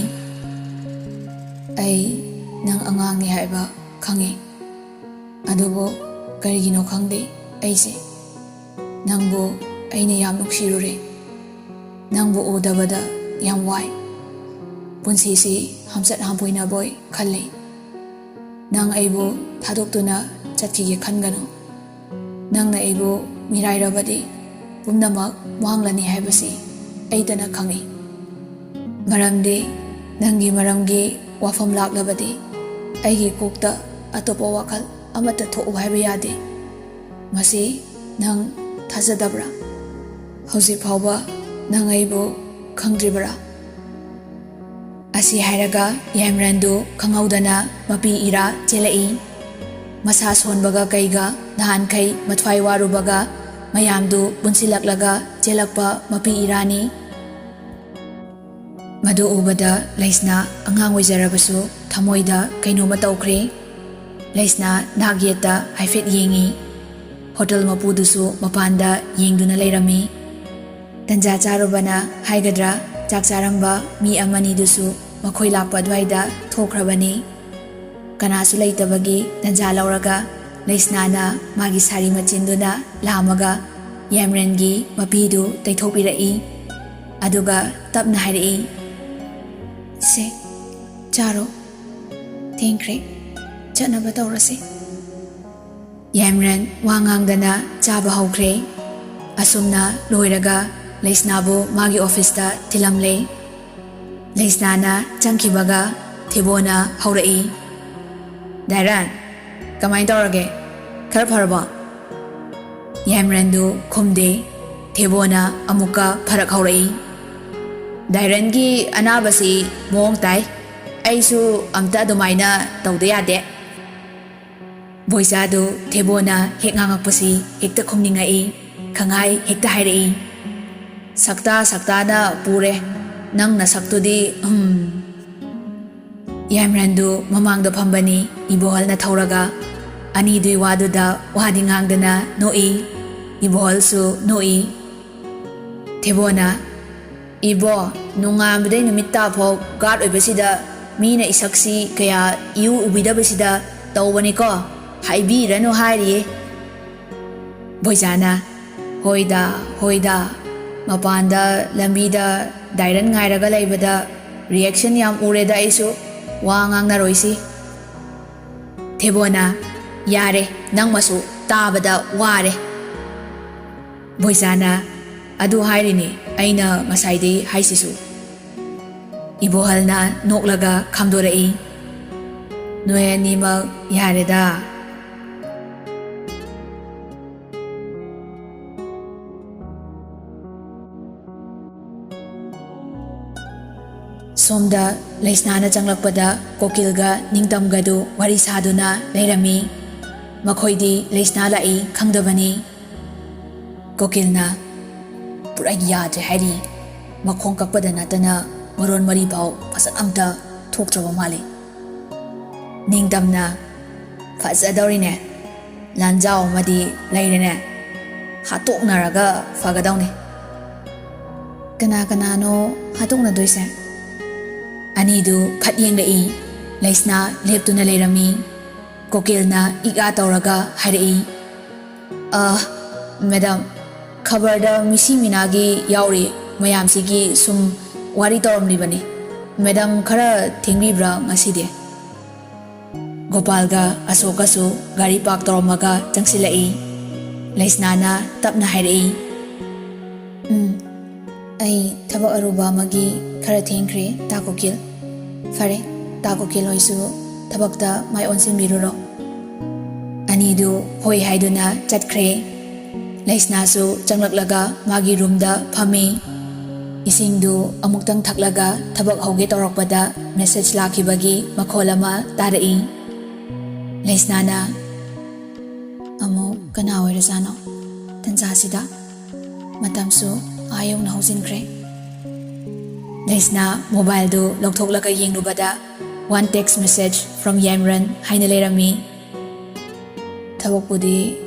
"ꯑꯩ ꯅꯪ ꯑꯉꯥꯡꯅꯤ ꯍꯥꯏꯕ ꯈꯪꯉꯤ꯫ ꯑꯗꯨꯕꯨ ꯀꯔꯤꯒꯤꯅꯣ ꯈꯪꯗꯦ, ꯑꯩꯁꯦ ꯅꯪꯕꯨ ꯑꯩꯅ ꯌꯥꯝ ꯅꯨꯡꯁꯤꯔꯨꯔꯦ꯫ ꯅꯪꯕꯨ ꯎꯗꯕꯗ ꯌꯥꯝ ꯋꯥꯏ꯫ ꯄꯨꯟꯁꯤꯁꯤ ꯍꯝꯆꯠ ꯍꯝꯄꯣꯏꯅꯕꯣꯏ ꯈꯜꯂꯤ꯫ ꯅꯪ ꯑꯩꯕꯨ ꯊꯥꯗꯣꯛꯇꯨꯅ ꯆꯠꯈꯤꯒꯦ ꯈꯟꯒꯅꯨ꯫ ꯅꯪꯅ ꯑꯩꯕꯨ ꯃꯤꯔꯥꯏꯔꯕꯗꯤ ꯄꯨꯝꯅꯃꯛ ꯃꯥꯡꯂꯅꯤ ꯍꯥꯏꯕꯁꯤ ꯑꯩꯇꯅ ꯈꯪꯏ꯫ ꯃꯔꯝꯗꯤ ꯅꯪꯒꯤ ꯃꯔꯝꯒꯤ ꯋꯥꯐꯝ ꯂꯥꯛꯂꯕꯗꯤ ꯑꯩꯒꯤ ꯀꯣꯛꯇ ꯑꯇꯣꯞꯄ ꯋꯥꯈꯜ ꯑꯃꯠꯇ ꯊꯣꯛꯎ ꯍꯥꯏꯕ ꯌꯥꯗꯦ꯫ ꯃꯁꯤ ꯅꯪ ꯊꯥꯖꯗꯕ꯭ꯔꯥ? ꯍꯧꯖꯤꯛ ꯐꯥꯎꯕ ꯅꯪ ꯑꯩꯕꯨ ꯈꯪꯗ꯭ꯔꯤꯕꯔꯥ? ꯑꯁꯤ ꯍꯥꯏꯔꯒ ꯌꯥꯏꯃꯔꯟꯗꯨ ꯈꯪꯍꯧꯗꯅ ꯃꯄꯤ ꯏꯔꯥ ꯆꯦꯜꯂꯛꯏ꯫ ꯃꯁꯥ ꯁꯣꯟꯕꯒ ꯀꯩꯒ ꯅꯍꯥꯟꯈꯩ ꯃꯊ꯭ꯋꯥꯏ ꯋꯥꯔꯨꯕꯒ ꯃꯌꯥꯝꯗꯨ ꯄꯨꯟꯁꯤꯜꯂꯛꯂꯒ ꯆꯦꯜꯂꯛꯄ ꯃꯄꯤ ꯏꯔꯥꯅꯤ꯫ ꯃꯗꯨ ꯎꯕꯗ ꯂꯩꯁꯅꯥ ꯑꯉꯥꯡ ꯑꯣꯏꯖꯔꯕꯁꯨ ꯊꯃꯣꯏꯗ ꯀꯩꯅꯣꯝꯃ ꯇꯧꯈ꯭ꯔꯦ꯫ ꯂꯩꯁꯅꯥ ꯅꯥꯛ ꯌꯦꯠꯇ ꯍꯥꯏꯐꯦꯠ ꯌꯦꯡꯉꯤ꯫ ꯍꯣꯇꯦꯜ ꯃꯄꯨꯗꯨꯁꯨ ꯃꯄꯥꯟꯗ ꯌꯦꯡꯗꯨꯅ ꯂꯩꯔꯝꯃꯤ꯫ ꯇꯟꯖꯥ ꯆꯥꯔꯨꯕꯅ ꯍꯥꯏꯒꯗ꯭ꯔꯥ, ꯆꯥꯛ ꯆꯥꯔꯝꯕ ꯃꯤ ꯑꯃꯅꯤꯗꯨꯁꯨ ꯃꯈꯣꯏ ꯂꯥꯛꯄ ꯑꯗꯨꯋꯥꯏꯗ ꯊꯣꯛꯈ꯭ꯔꯕꯅꯤ꯫ ꯀꯅꯥꯁꯨ ꯂꯩꯇꯕꯒꯤ ꯇꯟꯖꯥ ꯂꯧꯔꯒ ꯂꯩꯁꯅꯥꯅ ꯃꯥꯒꯤ ꯁꯥꯔꯤ ꯃꯆꯤꯟꯗꯨꯅ ꯂꯥꯝꯃꯒ ꯌꯥꯏꯃꯔꯟꯒꯤ ꯃꯄꯤꯗꯨ ꯇꯩꯊꯣꯛꯄꯤꯔꯛꯏ꯫ ꯑꯗꯨꯒ ꯇꯞꯅ ꯍꯥꯏꯔꯛꯏ, "ꯁꯦ, ꯆꯥꯔꯣ꯫ ꯊꯦꯡꯈ꯭ꯔꯦ꯫ ꯆꯠꯅꯕ ꯇꯧꯔꯁꯤ꯫" ꯌꯥꯏꯃꯔꯟ ꯋꯥ ꯉꯥꯡꯗꯅ ꯆꯥꯕ ꯍꯧꯈ꯭ꯔꯦ꯫ ꯑꯁꯨꯝꯅ ꯂꯣꯏꯔꯒ ꯂꯩꯁꯅꯥꯕꯨ ꯃꯥꯒꯤ ꯑꯣꯐꯤꯁꯇ ꯊꯤꯜꯂꯝꯂꯦ꯫ ꯂꯩꯁꯅꯥꯅ ꯆꯪꯈꯤꯕꯒ ꯊꯦꯕꯣꯅ ꯍꯧꯔꯛꯏ, "ꯗꯥꯏꯔꯟ, ꯀꯃꯥꯏꯅ ꯇꯧꯔꯒꯦ? ꯈꯔ ꯐꯔꯕꯣ?" ꯌꯥꯏꯃꯔꯟꯗꯨ ꯈꯨꯝꯗꯦ꯫ ꯊꯦꯕꯣꯅ ꯑꯃꯨꯛꯀ ꯐꯔꯛ ꯍꯧꯔꯛꯏ, "ꯗꯥꯏꯔꯟꯒꯤ ꯑꯅꯥꯕꯁꯤ ꯃꯑꯣꯡ ꯇꯥꯏ꯫ ꯑꯩꯁꯨ ꯑꯝꯇ ꯑꯗꯨꯃꯥꯏꯅ ꯇꯧꯗ ꯌꯥꯗꯦ꯫" ꯕꯣꯏꯆꯥꯗꯨ ꯊꯦꯕꯣꯅ ꯍꯦꯛ ꯉꯥꯡꯉꯛꯄꯁꯤ ꯍꯦꯛꯇ ꯈꯨꯝꯅꯤꯡꯉꯛꯏ, ꯈꯪꯍꯥꯏ ꯍꯦꯛꯇ ꯍꯥꯏꯔꯛꯏ, "ꯁꯛꯇꯥ ꯁꯛꯇꯥꯅ ꯄꯨꯔꯦ ꯅꯪ ꯅꯁꯛꯇꯨꯗꯤ, ꯎꯝ꯫" ꯌꯥꯏꯃꯔꯟꯗꯨ ꯃꯃꯥꯡꯗ ꯐꯝꯕꯅꯤ, ꯏꯕꯣꯍꯜꯅ ꯊꯧꯔꯒ꯫ ꯑꯅꯤꯗꯨꯏ ꯋꯥꯗꯨꯗ ꯋꯥꯗꯤ ꯉꯥꯡꯗꯅ ꯅꯣꯛꯏ꯫ ꯏꯕꯣꯍꯜꯁꯨ ꯅꯣꯛꯏ꯫ ꯊꯦꯕꯣꯅ, "ꯏꯕꯣ, ꯅꯣꯡꯉꯥꯟꯕꯗꯩ ꯅꯨꯃꯤꯠ ꯇꯥꯐꯥꯎ ꯒꯥꯔꯗ ꯑꯣꯏꯕꯁꯤꯗ ꯃꯤꯅ ꯏꯁꯛꯁꯤ ꯀꯌꯥ ꯏꯎ ꯎꯕꯤꯗꯕꯁꯤꯗ ꯇꯧꯕꯅꯤꯀꯣ, ꯍꯥꯏꯕꯤꯔꯅꯨ ꯍꯥꯏꯔꯤꯌꯦ꯫" ꯕꯣꯏꯆꯥꯅ, "ꯍꯣꯏꯗ, ꯍꯣꯏꯗ, ꯃꯄꯥꯟꯗ ꯂꯝꯕꯤꯗ ꯗꯥꯏꯔꯟ ꯉꯥꯏꯔꯒ ꯂꯩꯕꯗ ꯔꯤꯌꯦꯛꯁꯟ ꯌꯥꯝ ꯎꯔꯦꯗ ꯑꯩꯁꯨ, ꯋꯥ ꯉꯥꯡꯅꯔꯣꯏꯁꯤ꯫" ꯊꯦꯕꯣꯅ, "ꯌꯥꯔꯦ, ꯅꯪ ꯃꯁꯨ ꯇꯥꯕꯗ ꯋꯥꯔꯦ꯫" ꯕꯣꯏꯆꯥꯅ, "ꯑꯗꯨ ꯍꯥꯏꯔꯤꯅꯤ ꯑꯩꯅ ꯉꯁꯥꯏꯗꯩ ꯍꯥꯏꯁꯤꯁꯨ꯫" ꯏꯕꯣꯍꯜꯅ ꯅꯣꯛꯂꯒ ꯈꯥꯝꯗꯣꯔꯛꯏ, "ꯅꯣꯏ ꯑꯅꯤꯃꯛ ꯌꯥꯔꯦꯗ꯫" ꯁꯣꯝꯗ ꯂꯩꯁꯅꯥꯅ ꯆꯪꯂꯛꯄꯗ ꯀꯣꯀꯤꯜꯒ ꯅꯤꯡꯇꯝꯒꯗꯨ ꯋꯥꯔꯤ ꯁꯥꯗꯨꯅ ꯂꯩꯔꯝꯃꯤ꯫ ꯃꯈꯣꯏꯗꯤ ꯂꯩꯁꯅꯥ ꯂꯥꯛꯏ ꯈꯪꯗꯕꯅꯤ꯫ ꯀꯣꯀꯤꯜꯅ, "ꯄꯨꯔꯥ ꯌꯥꯗ꯭ꯔꯦ ꯍꯥꯏꯔꯤ꯫ ꯃꯈꯣꯡ ꯀꯛꯄꯗ ꯅꯠꯇꯅ ꯃꯔꯣꯟ ꯃꯔꯤ ꯐꯥꯎ ꯐꯖꯅ ꯑꯝꯇ ꯊꯣꯛꯇ꯭ꯔꯕ ꯃꯥꯜꯂꯤ꯫" ꯅꯤꯡꯇꯝꯅ, "ꯐꯖꯗꯧꯔꯤꯅꯦ꯫ ꯂꯥꯟꯖꯥꯎ ꯑꯃꯗꯤ ꯂꯩꯔꯦꯅꯦ꯫ ꯍꯥꯠꯇꯣꯛꯅꯔꯒ ꯐꯒꯗꯧꯅꯤ꯫" "ꯀꯅꯥ ꯀꯅꯥꯅꯣ ꯍꯥꯠꯇꯣꯛꯅꯗꯣꯏꯁꯦ?" ꯑꯅꯤꯗꯨ ꯐꯠ ꯌꯦꯡꯂꯛꯏ꯫ ꯂꯩꯁꯅꯥ ꯂꯦꯞꯇꯨꯅ ꯂꯩꯔꯝꯃꯤ꯫ ꯀꯣꯀꯤꯜꯅ ꯏꯛ ꯑꯥ ꯇꯧꯔꯒ ꯍꯥꯏꯔꯛꯏ, "ꯑ, ꯃꯦꯗꯥꯝ, ꯈꯕꯔꯗ ꯃꯤꯁꯤ ꯃꯤꯅꯥꯒꯤ ꯌꯥꯎꯔꯤ ꯃꯌꯥꯝꯁꯤꯒꯤ ꯁꯨꯝ ꯋꯥꯔꯤ ꯇꯧꯔꯝꯂꯤꯕꯅꯤ꯫ ꯃꯦꯗꯥꯝ ꯈꯔ ꯊꯦꯡꯕꯤꯕ꯭ꯔꯥ ꯉꯁꯤꯗꯤ?" ꯒꯣꯄꯥꯜꯒ ꯑꯁꯣꯛꯀꯁꯨ ꯒꯥꯔꯤ ꯄꯥꯔꯛ ꯇꯧꯔꯝꯃꯒ ꯆꯪꯁꯤꯜꯂꯛꯏ꯫ ꯂꯩꯁꯅꯥꯅ ꯇꯞꯅ ꯍꯥꯏꯔꯛꯏ, "ꯎꯝ, ꯑꯩ ꯊꯕꯛ ꯑꯔꯨꯕ ꯑꯃꯒꯤ ꯈꯔ ꯊꯦꯡꯈ꯭ꯔꯦ, ꯇꯥ ꯀꯣꯀꯤꯜ꯫" "ꯐꯔꯦ, ꯇꯥ ꯀꯣꯀꯤꯜ ꯍꯣꯏꯁꯨ ꯊꯕꯛꯇ ꯃꯥꯏ ꯑꯣꯟꯁꯤꯟꯕꯤꯔꯨꯔꯣ꯫" ꯑꯅꯤꯗꯨ ꯍꯣꯏ ꯍꯥꯏꯗꯨꯅ ꯆꯠꯈ꯭ꯔꯦ꯫ ꯂꯩꯁꯅꯥꯁꯨ ꯆꯪꯂꯛꯂꯒ ꯃꯥꯒꯤ ꯔꯨꯝꯗ ꯐꯝꯃꯤ꯫ ꯏꯁꯤꯡꯗꯨ ꯑꯃꯨꯛꯇꯪ ꯊꯛꯂꯒ ꯊꯕꯛ ꯍꯧꯒꯦ ꯇꯧꯔꯛꯄꯗ ꯃꯦꯁꯦꯖ ꯂꯥꯛꯈꯤꯕꯒꯤ ꯃꯈꯣꯜ ꯑꯃ ꯇꯥꯔꯛꯏ꯫ ꯂꯩꯁꯅꯥꯅ, "ꯑꯃꯨꯛ ꯀꯅꯥ ꯑꯣꯏꯔꯖꯥꯠꯅꯣ ꯇꯟꯖꯥꯁꯤꯗ? ꯃꯇꯝꯁꯨ ꯑꯥ ꯌꯧꯅ ꯍꯧꯖꯤꯟꯈ꯭ꯔꯦ꯫" ꯂꯩꯁꯅꯥ ꯃꯣꯕꯥꯏꯜꯗꯨ ꯂꯧꯊꯣꯛꯂꯒ ꯌꯦꯡꯂꯨꯕꯗ, "One text message from ꯌꯥꯏꯃꯔꯟ" ꯍꯥꯏꯅ ꯂꯩꯔꯝꯃꯤ꯫ "ꯊꯕꯛꯄꯨꯗꯤ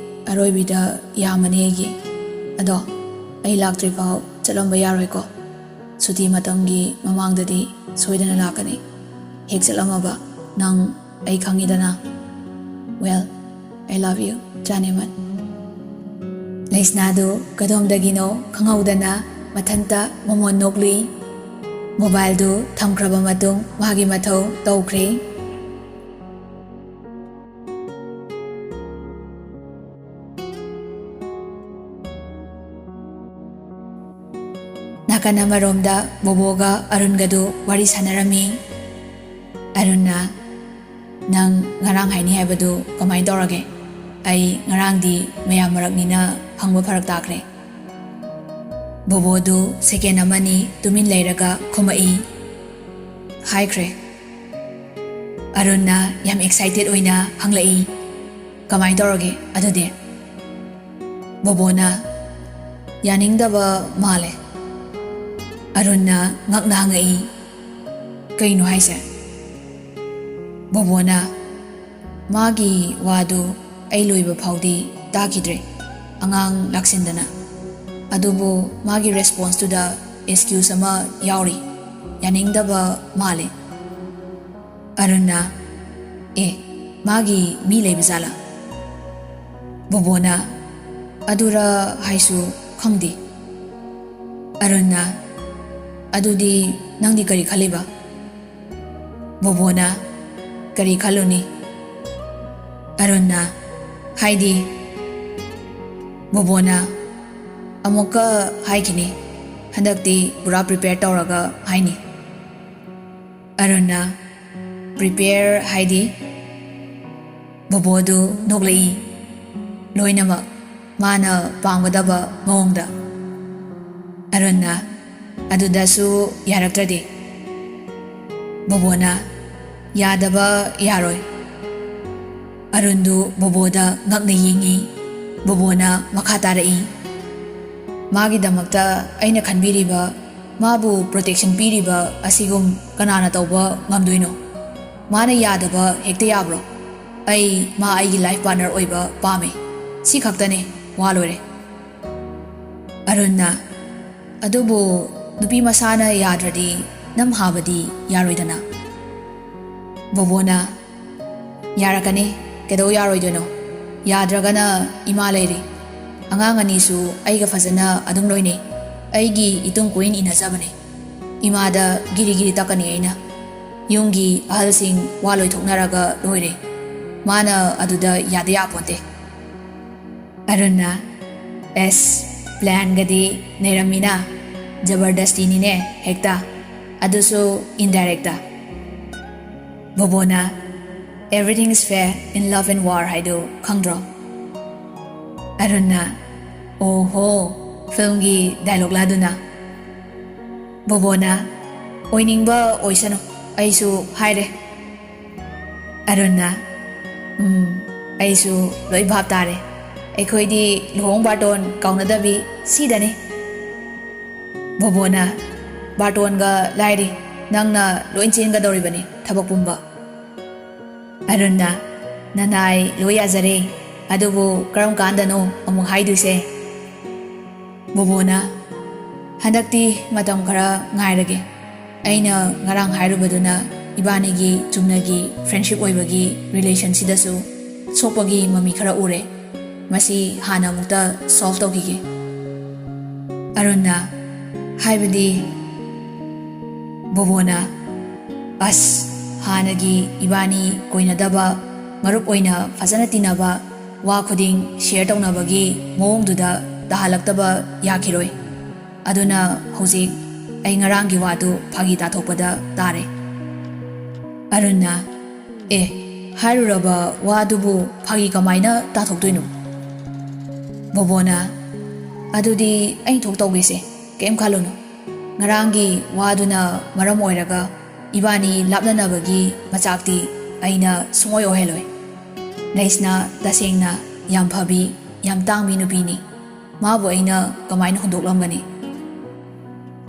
ꯑꯔꯣꯏꯕꯤꯗ ꯌꯥꯝꯃꯅꯤ ꯑꯩꯒꯤ꯫ ꯑꯗꯣ ꯑꯩ ꯂꯥꯛꯇ꯭ꯔꯤꯐꯥꯎ ꯆꯠꯂꯝꯕ ꯌꯥꯔꯣꯏꯀꯣ꯫ ꯁꯨꯇꯤ ꯃꯇꯝꯒꯤ ꯃꯃꯥꯡꯗꯗꯤ ꯁꯣꯏꯗꯅ ꯂꯥꯛꯀꯅꯤ꯫ ꯍꯦꯛ ꯆꯠꯂꯝꯃꯕ ꯅꯪ ꯑꯩ ꯈꯪꯉꯤꯗꯅ꯫ Well, I love you, ꯖꯥꯅꯦꯃꯟ꯫" ꯂꯩꯁꯅꯥꯗꯨ ꯀꯗꯣꯝꯗꯒꯤꯅꯣ ꯈꯪꯍꯧꯗꯅ ꯃꯊꯟꯇ ꯃꯃꯣꯟ ꯅꯣꯛꯂꯨꯏ꯫ ꯃꯣꯕꯥꯏꯜꯗꯨ ꯊꯝꯈ꯭ꯔꯕ ꯃꯇꯨꯡ ꯃꯥꯒꯤ ꯃꯊꯧ ꯇꯧꯈ꯭ꯔꯦ꯫ ꯅꯥꯀꯟ ꯑꯃꯔꯣꯝꯗ ꯕꯣꯕꯣꯒ ꯑꯔꯨꯟꯒꯗꯨ ꯋꯥꯔꯤ ꯁꯥꯟꯅꯔꯝꯃꯤ꯫ ꯑꯔꯨꯟꯅ, "ꯅꯪ ꯉꯔꯥꯡ ꯍꯥꯏꯅꯤ ꯍꯥꯏꯕꯗꯨ ꯀꯃꯥꯏꯅ ꯇꯧꯔꯒꯦ? ꯑꯩ ꯉꯔꯥꯡꯗꯤ ꯃꯌꯥꯝ ꯃꯔꯛꯅꯤꯅ ꯍꯪꯕ ꯐꯔꯛ ꯇꯥꯈ꯭ꯔꯦ꯫" ꯕꯣꯕꯣꯗꯨ ꯁꯦꯀꯦꯟ ꯑꯃꯅꯤ ꯇꯨꯃꯤꯟ ꯂꯩꯔꯒ ꯈꯨꯝꯃꯛꯏ, "ꯍꯥꯏꯈ꯭ꯔꯦ꯫" ꯑꯔꯨꯟꯅ ꯌꯥꯝ ꯑꯦꯛꯁꯥꯏꯇꯦꯠ ꯑꯣꯏꯅ ꯍꯪꯂꯛꯏ, "ꯀꯃꯥꯏꯅ ꯇꯧꯔꯒꯦ ꯑꯗꯨꯗꯤ?" ꯕꯣꯕꯣꯅ, "ꯌꯥꯅꯤꯡꯗꯕ ꯃꯥꯜꯂꯦ꯫" ꯑꯔꯨꯟꯅ ꯉꯛꯅ ꯍꯪꯉꯛꯏ, "ꯀꯩꯅꯣ ꯍꯥꯏꯁꯦ?" ꯕꯣꯕꯣꯅ, "ꯃꯥꯒꯤ ꯋꯥꯗꯨ ꯑꯩ ꯂꯣꯏꯕ ꯐꯥꯎꯗꯤ ꯇꯥꯈꯤꯗ꯭ꯔꯦ, ꯑꯉꯥꯡ ꯂꯥꯛꯁꯤꯟꯗꯅ꯫ ꯑꯗꯨꯕꯨ ꯃꯥꯒꯤ ꯔꯦꯁꯄꯣꯟꯁꯇꯨꯗ ꯑꯦꯛꯁꯀ꯭ꯌꯨꯁ ꯑꯃ ꯌꯥꯎꯔꯤ, ꯌꯥꯅꯤꯡꯗꯕ ꯃꯥꯜꯂꯦ꯫" ꯑꯔꯨꯟꯅ, "ꯑꯦ, ꯃꯥꯒꯤ ꯃꯤ ꯂꯩꯕ ꯖꯥꯠꯂꯥ?" ꯕꯣꯕꯣꯅ, "ꯑꯗꯨꯔ ꯍꯥꯏꯁꯨ ꯈꯪꯗꯦ꯫" ꯑꯔꯨꯟꯅ, "ꯑꯗꯨꯗꯤ ꯅꯪꯗꯤ ꯀꯔꯤ ꯈꯜꯂꯤꯕ?" ꯕꯣꯕꯣꯅ, "ꯀꯔꯤ ꯈꯜꯂꯨꯅꯤ?" ꯑꯔꯨꯟꯅ, "ꯍꯥꯏꯗꯤ꯫" ꯕꯣꯕꯣꯅ, "ꯑꯃꯨꯛꯀ ꯍꯥꯏꯈꯤꯅꯤ, ꯍꯟꯗꯛꯇꯤ ꯄꯨꯔꯥ ꯄ꯭ꯔꯤꯄꯦꯌꯔ ꯇꯧꯔꯒ ꯍꯥꯏꯅꯤ꯫" ꯑꯔꯨꯟꯅ, "ꯄ꯭ꯔꯤꯄꯦꯌꯔ ꯍꯥꯏꯗꯤ?" ꯕꯣꯕꯣꯗꯨ ꯅꯣꯛꯂꯛꯏ, ꯂꯣꯏꯅꯃꯛ ꯃꯥꯅ ꯄꯥꯝꯒꯗꯕ ꯃꯑꯣꯡꯗ꯫ ꯑꯔꯨꯟꯅ, "ꯑꯗꯨꯗꯁꯨ ꯌꯥꯔꯛꯇ꯭ꯔꯗꯤ?" ꯕꯣꯕꯣꯅ, "ꯌꯥꯗꯕ ꯌꯥꯔꯣꯏ꯫" ꯑꯔꯨꯟꯗꯨ ꯕꯣꯕꯣꯗ ꯉꯛꯅ ꯌꯦꯡꯉꯤ꯫ ꯕꯣꯕꯣꯅ ꯃꯈꯥ ꯇꯥꯔꯛꯏ, "ꯃꯥꯒꯤꯗꯃꯛꯇ ꯑꯩꯅ ꯈꯟꯕꯤꯔꯤꯕ, ꯃꯥꯕꯨ ꯄ꯭ꯔꯣꯇꯦꯛꯁꯟ ꯄꯤꯔꯤꯕ ꯑꯁꯤꯒꯨꯝ ꯀꯅꯥꯅ ꯇꯧꯕ ꯉꯝꯗꯣꯏꯅꯣ? ꯃꯥꯅ ꯌꯥꯗꯕ ꯍꯦꯛꯇ ꯌꯥꯕ꯭ꯔꯣ? ꯑꯩ ꯃꯥ ꯑꯩꯒꯤ ꯂꯥꯏꯐ ꯄꯥꯔꯠꯅꯔ ꯑꯣꯏꯕ ꯄꯥꯝꯃꯦ꯫ ꯁꯤ ꯈꯛꯇꯅꯦ, ꯋꯥ ꯂꯣꯏꯔꯦ꯫" ꯑꯔꯨꯟꯅ, "ꯑꯗꯨꯕꯨ ꯅꯨꯄꯤ ꯃꯁꯥꯅ ꯌꯥꯗ꯭ꯔꯗꯤ ꯅꯝꯍꯥꯕꯗꯤ ꯌꯥꯔꯣꯏꯗꯅ?" ꯕꯣꯕꯣꯅ, "ꯌꯥꯔꯛꯀꯅꯤ, ꯀꯩꯗꯧ ꯌꯥꯔꯣꯏꯗꯣꯏꯅꯣ? ꯌꯥꯗ꯭ꯔꯒꯅ ꯏꯃꯥ ꯂꯩꯔꯤ꯫ ꯑꯉꯥꯡ ꯑꯅꯤꯁꯨ ꯑꯩꯒ ꯐꯖꯅ ꯑꯗꯨꯝ ꯂꯣꯏꯅꯩ꯫ ꯑꯩꯒꯤ ꯏꯇꯨꯡ ꯀꯣꯏꯟ ꯏꯟꯅꯖꯕꯅꯦ꯫ ꯏꯃꯥꯗ ꯒꯤꯔꯤ ꯒꯤꯔꯤ ꯇꯛꯀꯅꯤ ꯑꯩꯅ꯫ ꯌꯨꯝꯒꯤ ꯑꯍꯜꯁꯤꯡ ꯋꯥ ꯂꯣꯏꯊꯣꯛꯅꯔꯒ ꯂꯣꯏꯔꯦ꯫ ꯃꯥꯅ ꯑꯗꯨꯗ ꯌꯥꯗ ꯌꯥꯄꯣꯟꯇꯦ꯫" ꯑꯔꯨꯟꯅ, "ꯑꯦꯁ, ꯄ꯭ꯂꯥꯟꯒꯗꯤ ꯅꯩꯔꯝꯃꯤꯅ?" ꯖꯕꯔꯗꯁꯇꯤꯅꯤꯅꯦ ꯍꯦꯛꯇ, ꯑꯗꯨꯁꯨ indirect. ꯕꯣꯕꯣꯅ "Everything is fair in love and war" ꯍꯥꯏꯗꯨ ꯈꯪꯗ꯭ꯔꯣ? ꯑꯔꯨꯟꯅ "ꯑꯣꯍꯣ, ꯐꯤꯜꯝꯒꯤ ꯗꯥꯏꯂꯣꯛꯂꯥꯗꯨꯅ?" ꯕꯣꯕꯣꯅ "ꯑꯣꯏꯅꯤꯡꯕ ꯑꯣꯏꯁꯅꯨ, ꯑꯩꯁꯨ ꯍꯥꯏꯔꯦ"꯫ ꯑꯔꯨꯟꯅ "ꯎꯝ, ꯑꯩꯁꯨ ꯂꯣꯏ ꯚꯥꯞ ꯇꯥꯔꯦ꯫ ꯑꯩꯈꯣꯏꯗꯤ ꯂꯨꯍꯣꯡ ꯕꯥꯔꯇꯣꯟ ꯀꯥꯎꯅꯗꯕꯤ ꯁꯤꯗꯅꯤ"꯫ ꯕꯣꯕꯣꯅ "ꯕꯥꯔꯇꯣꯟꯒ ꯂꯥꯏꯔꯤ, ꯅꯪꯅ ꯂꯣꯏ ꯆꯦꯟꯒꯗꯧꯔꯤꯕꯅꯤ ꯊꯕꯛ ꯄꯨꯝꯕ"꯫ ꯑꯔꯨꯟꯅ "ꯅꯅꯥꯏ ꯂꯣꯏ ꯌꯥꯖꯔꯦ, ꯑꯗꯨꯕꯨ ꯀꯔꯝ ꯀꯥꯟꯗꯅꯣ ꯑꯃꯨꯛ ꯍꯥꯏꯗꯣꯏꯁꯦ?" ꯕꯣꯕꯣꯅ "ꯍꯟꯗꯛꯇꯤ ꯃꯇꯝ ꯈꯔ ꯉꯥꯏꯔꯒꯦ꯫ ꯑꯩꯅ ꯉꯔꯥꯡ ꯍꯥꯏꯔꯨꯕꯗꯨꯅ ꯏꯕꯥꯅꯤꯒꯤ ꯆꯨꯝꯅꯒꯤ ꯐ꯭ꯔꯦꯟꯁꯤꯞ ꯑꯣꯏꯕꯒꯤ ꯔꯤꯂꯦꯁꯟꯁꯤꯗꯁꯨ ꯁꯣꯛꯄꯒꯤ ꯃꯃꯤ ꯈꯔ ꯎꯔꯦ꯫ ꯃꯁꯤ ꯍꯥꯟꯅ ꯑꯃꯨꯛꯇ ꯁꯣꯜꯕ ꯇꯧꯈꯤꯒꯦ"꯫ ꯑꯔꯨꯟꯅ "ꯍꯥꯏꯕꯗꯤ?" ꯕꯣꯕꯣꯅ "ꯑꯁ, ꯍꯥꯟꯅꯒꯤ ꯏꯕꯥꯅꯤ ꯀꯣꯏꯅꯗꯕ, ꯃꯔꯨꯞ ꯑꯣꯏꯅ ꯐꯖꯅ ꯇꯤꯟꯅꯕ, ꯋꯥ ꯈꯨꯗꯤꯡ ꯁꯤꯌꯔ ꯇꯧꯅꯕꯒꯤ ꯃꯑꯣꯡꯗꯨꯗ ꯇꯥꯍꯜꯂꯛꯇꯕ ꯌꯥꯈꯤꯔꯣꯏ꯫ ꯑꯗꯨꯅ ꯍꯧꯖꯤꯛ ꯑꯩ ꯉꯔꯥꯡꯒꯤ ꯋꯥꯗꯨ ꯐꯥꯒꯤ ꯇꯥꯊꯣꯛꯄꯗ ꯇꯥꯔꯦ"꯫ ꯑꯔꯨꯟꯅ "ꯑꯦ, ꯍꯥꯏꯔꯨꯔꯕ ꯋꯥꯗꯨꯕꯨ ꯐꯥꯒꯤ ꯀꯃꯥꯏꯅ ꯇꯥꯊꯣꯛꯇꯣꯏꯅꯣ?" ꯕꯣꯕꯣꯅ "ꯑꯗꯨꯗꯤ ꯑꯩ ꯊꯣꯛ ꯇꯧꯒꯦꯁꯦ, ꯀꯩꯝ ꯈꯜꯂꯨꯅꯨ꯫ ꯉꯔꯥꯡꯒꯤ ꯋꯥꯗꯨꯅ ꯃꯔꯝ ꯑꯣꯏꯔꯒ ꯏꯕꯥꯅꯤ ꯂꯥꯞꯅꯅꯕꯒꯤ ꯃꯆꯥꯛꯇꯤ ꯑꯩꯅ ꯁꯨꯡꯑꯣꯏ ꯑꯣꯏꯍꯜꯂꯣꯏ꯫ ꯂꯩꯁꯅꯥ ꯇꯁꯦꯡꯅ ꯌꯥꯝ ꯐꯕꯤ, ꯌꯥꯝ ꯇꯥꯡꯕꯤ ꯅꯨꯄꯤꯅꯤ꯫ ꯃꯥꯕꯨ ꯑꯩꯅ ꯀꯃꯥꯏꯅ ꯍꯨꯟꯗꯣꯛꯂꯝꯒꯅꯤ?"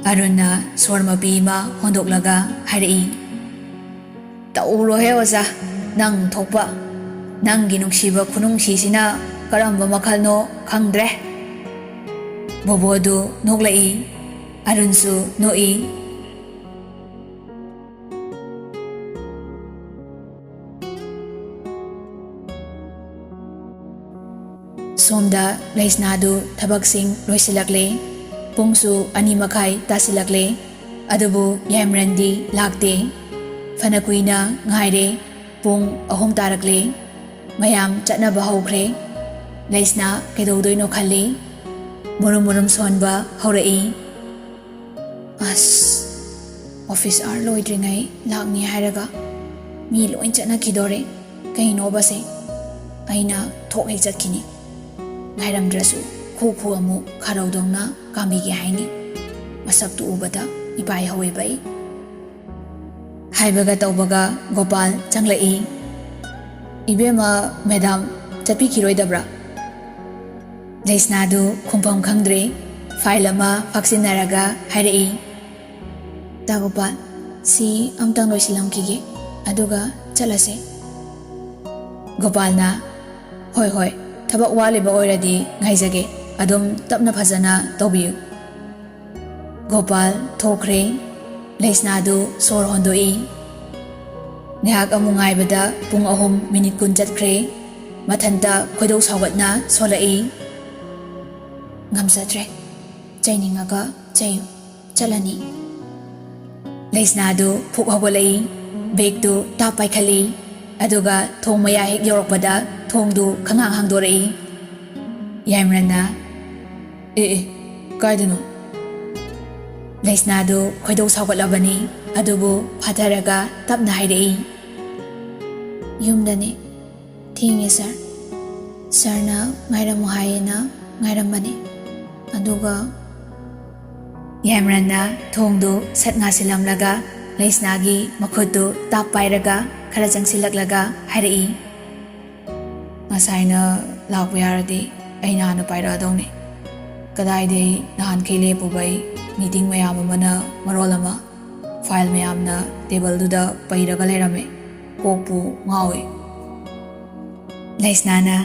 ꯑꯔꯨꯟꯅ ꯁꯣꯔ ꯃꯄꯤ ꯑꯃ ꯍꯣꯟꯗꯣꯛꯂꯒ ꯍꯥꯏꯔꯛꯏ, "ꯇꯧꯔꯣꯍꯦ ꯑꯣꯖꯥ, ꯅꯪ ꯊꯣꯛꯄ꯫ ꯅꯪꯒꯤ ꯅꯨꯡꯁꯤꯕ ꯈꯨꯅꯨꯡꯁꯤꯁꯤꯅ ꯀꯔꯝꯕ ꯃꯈꯜꯅꯣ ꯈꯪꯗ꯭ꯔꯦ"꯫ ꯕꯣꯕꯣꯗꯨ ꯅꯣꯛꯂꯛꯏ꯫ ꯑꯔꯨꯟꯁꯨ ꯅꯣꯛꯏ꯫ ꯁꯣꯝꯗ ꯂꯩꯁꯅꯥꯗꯨ ꯊꯕꯛꯁꯤꯡ ꯂꯣꯏꯁꯤꯜꯂꯛꯂꯦ꯫ ꯄꯨꯡꯁꯨ ꯑꯅꯤ ꯃꯈꯥꯏ ꯇꯥꯁꯤꯜꯂꯛꯂꯦ꯫ ꯑꯗꯨꯕꯨ ꯌꯥꯏꯃꯔꯟꯗꯤ ꯂꯥꯛꯇꯦ꯫ ꯐꯅ ꯀꯨꯏꯅ ꯉꯥꯏꯔꯦ꯫ ꯄꯨꯡ ꯑꯍꯨꯝ ꯇꯥꯔꯛꯂꯦ꯫ ꯃꯌꯥꯝ ꯆꯠꯅꯕ ꯍꯧꯈ꯭ꯔꯦ꯫ ꯂꯩꯁꯅꯥ ꯀꯩꯗꯧꯗꯣꯏꯅꯣ ꯈꯜꯂꯤ꯫ ꯃꯨꯔꯨꯝ ꯃꯨꯔꯨꯝ ꯁꯣꯟꯕ ꯍꯧꯔꯛꯏ꯫ ꯑꯁ, ꯑꯣꯐꯤꯁ ꯑꯥꯔ ꯂꯣꯏꯗ꯭ꯔꯤꯉꯩ ꯂꯥꯛꯅꯤ ꯍꯥꯏꯔꯒ ꯃꯤ ꯂꯣꯏ ꯆꯠꯅꯈꯤꯗꯣꯔꯦ꯫ ꯀꯩꯅꯣꯕꯁꯦ? ꯑꯩꯅ ꯊꯣꯛ ꯍꯦꯛ ꯆꯠꯈꯤꯅꯤ꯫ ꯉꯥꯏꯔꯝꯗ꯭ꯔꯁꯨ ꯈꯨ ꯈꯨ ꯑꯃꯨꯛ ꯈꯥꯔꯧꯗꯧꯅ ꯀꯥꯝꯕꯤꯒꯦ ꯍꯥꯏꯅꯤ꯫ ꯃꯁꯛꯇꯨ ꯎꯕꯗ ꯏꯄꯥꯏ ꯍꯧꯋꯦꯕ ꯑꯩ꯫ ꯍꯥꯏꯕꯒ ꯇꯧꯕꯒ ꯒꯣꯄꯥꯜ ꯆꯪꯂꯛꯏ꯫ "ꯏꯕꯦꯝꯃ, ꯃꯦꯗꯥꯝ ꯆꯠꯄꯤꯈꯤꯔꯣꯏꯗꯕ꯭ꯔꯥ?" ꯂꯩꯁꯅꯥꯗꯨ ꯈꯨꯝꯐꯝ ꯈꯪꯗ꯭ꯔꯦ꯫ ꯐꯥꯏꯜ ꯑꯃ ꯐꯥꯛꯆꯤꯟꯅꯔꯒ ꯍꯥꯏꯔꯛꯏ, "ꯇꯥ ꯒꯣꯄꯥꯜ, ꯁꯤ ꯑꯝꯇꯪ ꯂꯣꯏꯁꯤꯜꯂꯝꯈꯤꯒꯦ, ꯑꯗꯨꯒ ꯆꯠꯂꯁꯦ꯫" ꯒꯣꯄꯥꯜꯅ, "ꯍꯣꯏ, ꯍꯣꯏ, ꯊꯕꯛ ꯋꯥꯠꯂꯤꯕ ꯑꯣꯏꯔꯗꯤ ꯉꯥꯏꯖꯒꯦ, ꯑꯗꯨꯝ ꯇꯞꯅ ꯐꯖꯅ ꯇꯧꯕꯤꯌꯨ꯫" ꯒꯣꯄꯥꯜ ꯊꯣꯛꯈ꯭ꯔꯦ꯫ ꯂꯩꯁꯅꯥꯗꯨ ꯁꯣꯔ ꯍꯣꯟꯗꯣꯛꯏ꯫ ꯉꯥꯏꯍꯥꯛ ꯑꯃꯨꯛ ꯉꯥꯏꯕꯗ ꯄꯨꯡ ꯑꯍꯨꯝ ꯃꯤꯅꯤꯠ ꯀꯨꯟ ꯆꯠꯈ꯭ꯔꯦ꯫ ꯃꯊꯟꯇ ꯈꯣꯏꯗꯧ ꯁꯥꯎꯒꯠꯅ ꯁꯣꯜꯂꯛꯏ, "ꯉꯝꯖꯗ꯭ꯔꯦ꯫ ꯆꯩꯅꯤꯡꯉꯒ ꯆꯩꯌꯨ꯫ ꯆꯠꯂꯅꯤ꯫" ꯂꯩꯁꯅꯥꯗꯨ ꯐꯨꯛ ꯍꯧꯒꯠꯂꯛꯏ꯫ ꯕꯦꯒꯇꯨ ꯇꯥꯞ ꯄꯥꯏꯈꯠꯂꯤ꯫ ꯑꯗꯨꯒ ꯊꯣꯡ ꯃꯌꯥ ꯍꯦꯛ ꯌꯧꯔꯛꯄꯗ ꯊꯣꯡꯗꯨ ꯈꯪꯍꯥꯡ ꯍꯥꯡꯗꯣꯔꯛꯏ꯫ ꯌꯥꯏꯃꯔꯟꯅ, "ꯑꯦ, ꯑꯦ, ꯀꯥꯏꯗꯅꯣ?" ꯂꯩꯁꯅꯥꯗꯨ ꯈꯣꯏꯗꯧ ꯁꯥꯎꯒꯠꯂꯕꯅꯤ, ꯑꯗꯨꯕꯨ ꯐꯥꯊꯔꯒ ꯇꯞꯅ ꯍꯥꯏꯔꯛꯏ, "ꯌꯨꯝꯗꯅꯦ꯫ ꯊꯦꯡꯉꯦ ꯁꯥꯔ꯫ ꯁꯥꯔꯅ ꯉꯥꯏꯔꯝꯃꯨ ꯍꯥꯏꯌꯦꯅ ꯉꯥꯏꯔꯝꯕꯅꯦ꯫ ꯑꯗꯨꯒ꯫" ꯌꯥꯏꯃꯔꯟꯅ ꯊꯣꯡꯗꯨ ꯁꯠ ꯉꯥꯁꯤꯜꯂꯝꯂꯒ ꯂꯩꯁꯅꯥꯒꯤ ꯃꯈꯨꯠꯇꯨ ꯇꯥꯞ ꯄꯥꯏꯔꯒ ꯈꯔ ꯆꯪꯁꯤꯜꯂꯛꯂꯒ ꯍꯥꯏꯔꯛꯏ, "ꯉꯁꯥꯏꯅ ꯂꯥꯛꯄ ꯌꯥꯔꯗꯤ ꯑꯩꯅ ꯍꯥꯟꯅ ꯄꯥꯏꯔꯛꯑꯗꯧꯅꯤ꯫ ꯀꯗꯥꯏꯗꯩ ꯅꯍꯥꯟꯈꯩ ꯂꯦꯞꯄꯨꯕꯩ ꯃꯤꯇꯤꯡ ꯃꯌꯥꯝ ꯑꯃꯅ ꯃꯔꯣꯜ ꯑꯃ, ꯐꯥꯏꯜ ꯃꯌꯥꯝꯅ ꯇꯦꯕꯜꯗꯨꯗ ꯄꯩꯔꯒ ꯂꯩꯔꯝꯃꯦ꯫ ꯀꯣꯛꯄꯨ ꯉꯥꯎꯏ꯫" ꯂꯩꯁꯅꯥꯅ,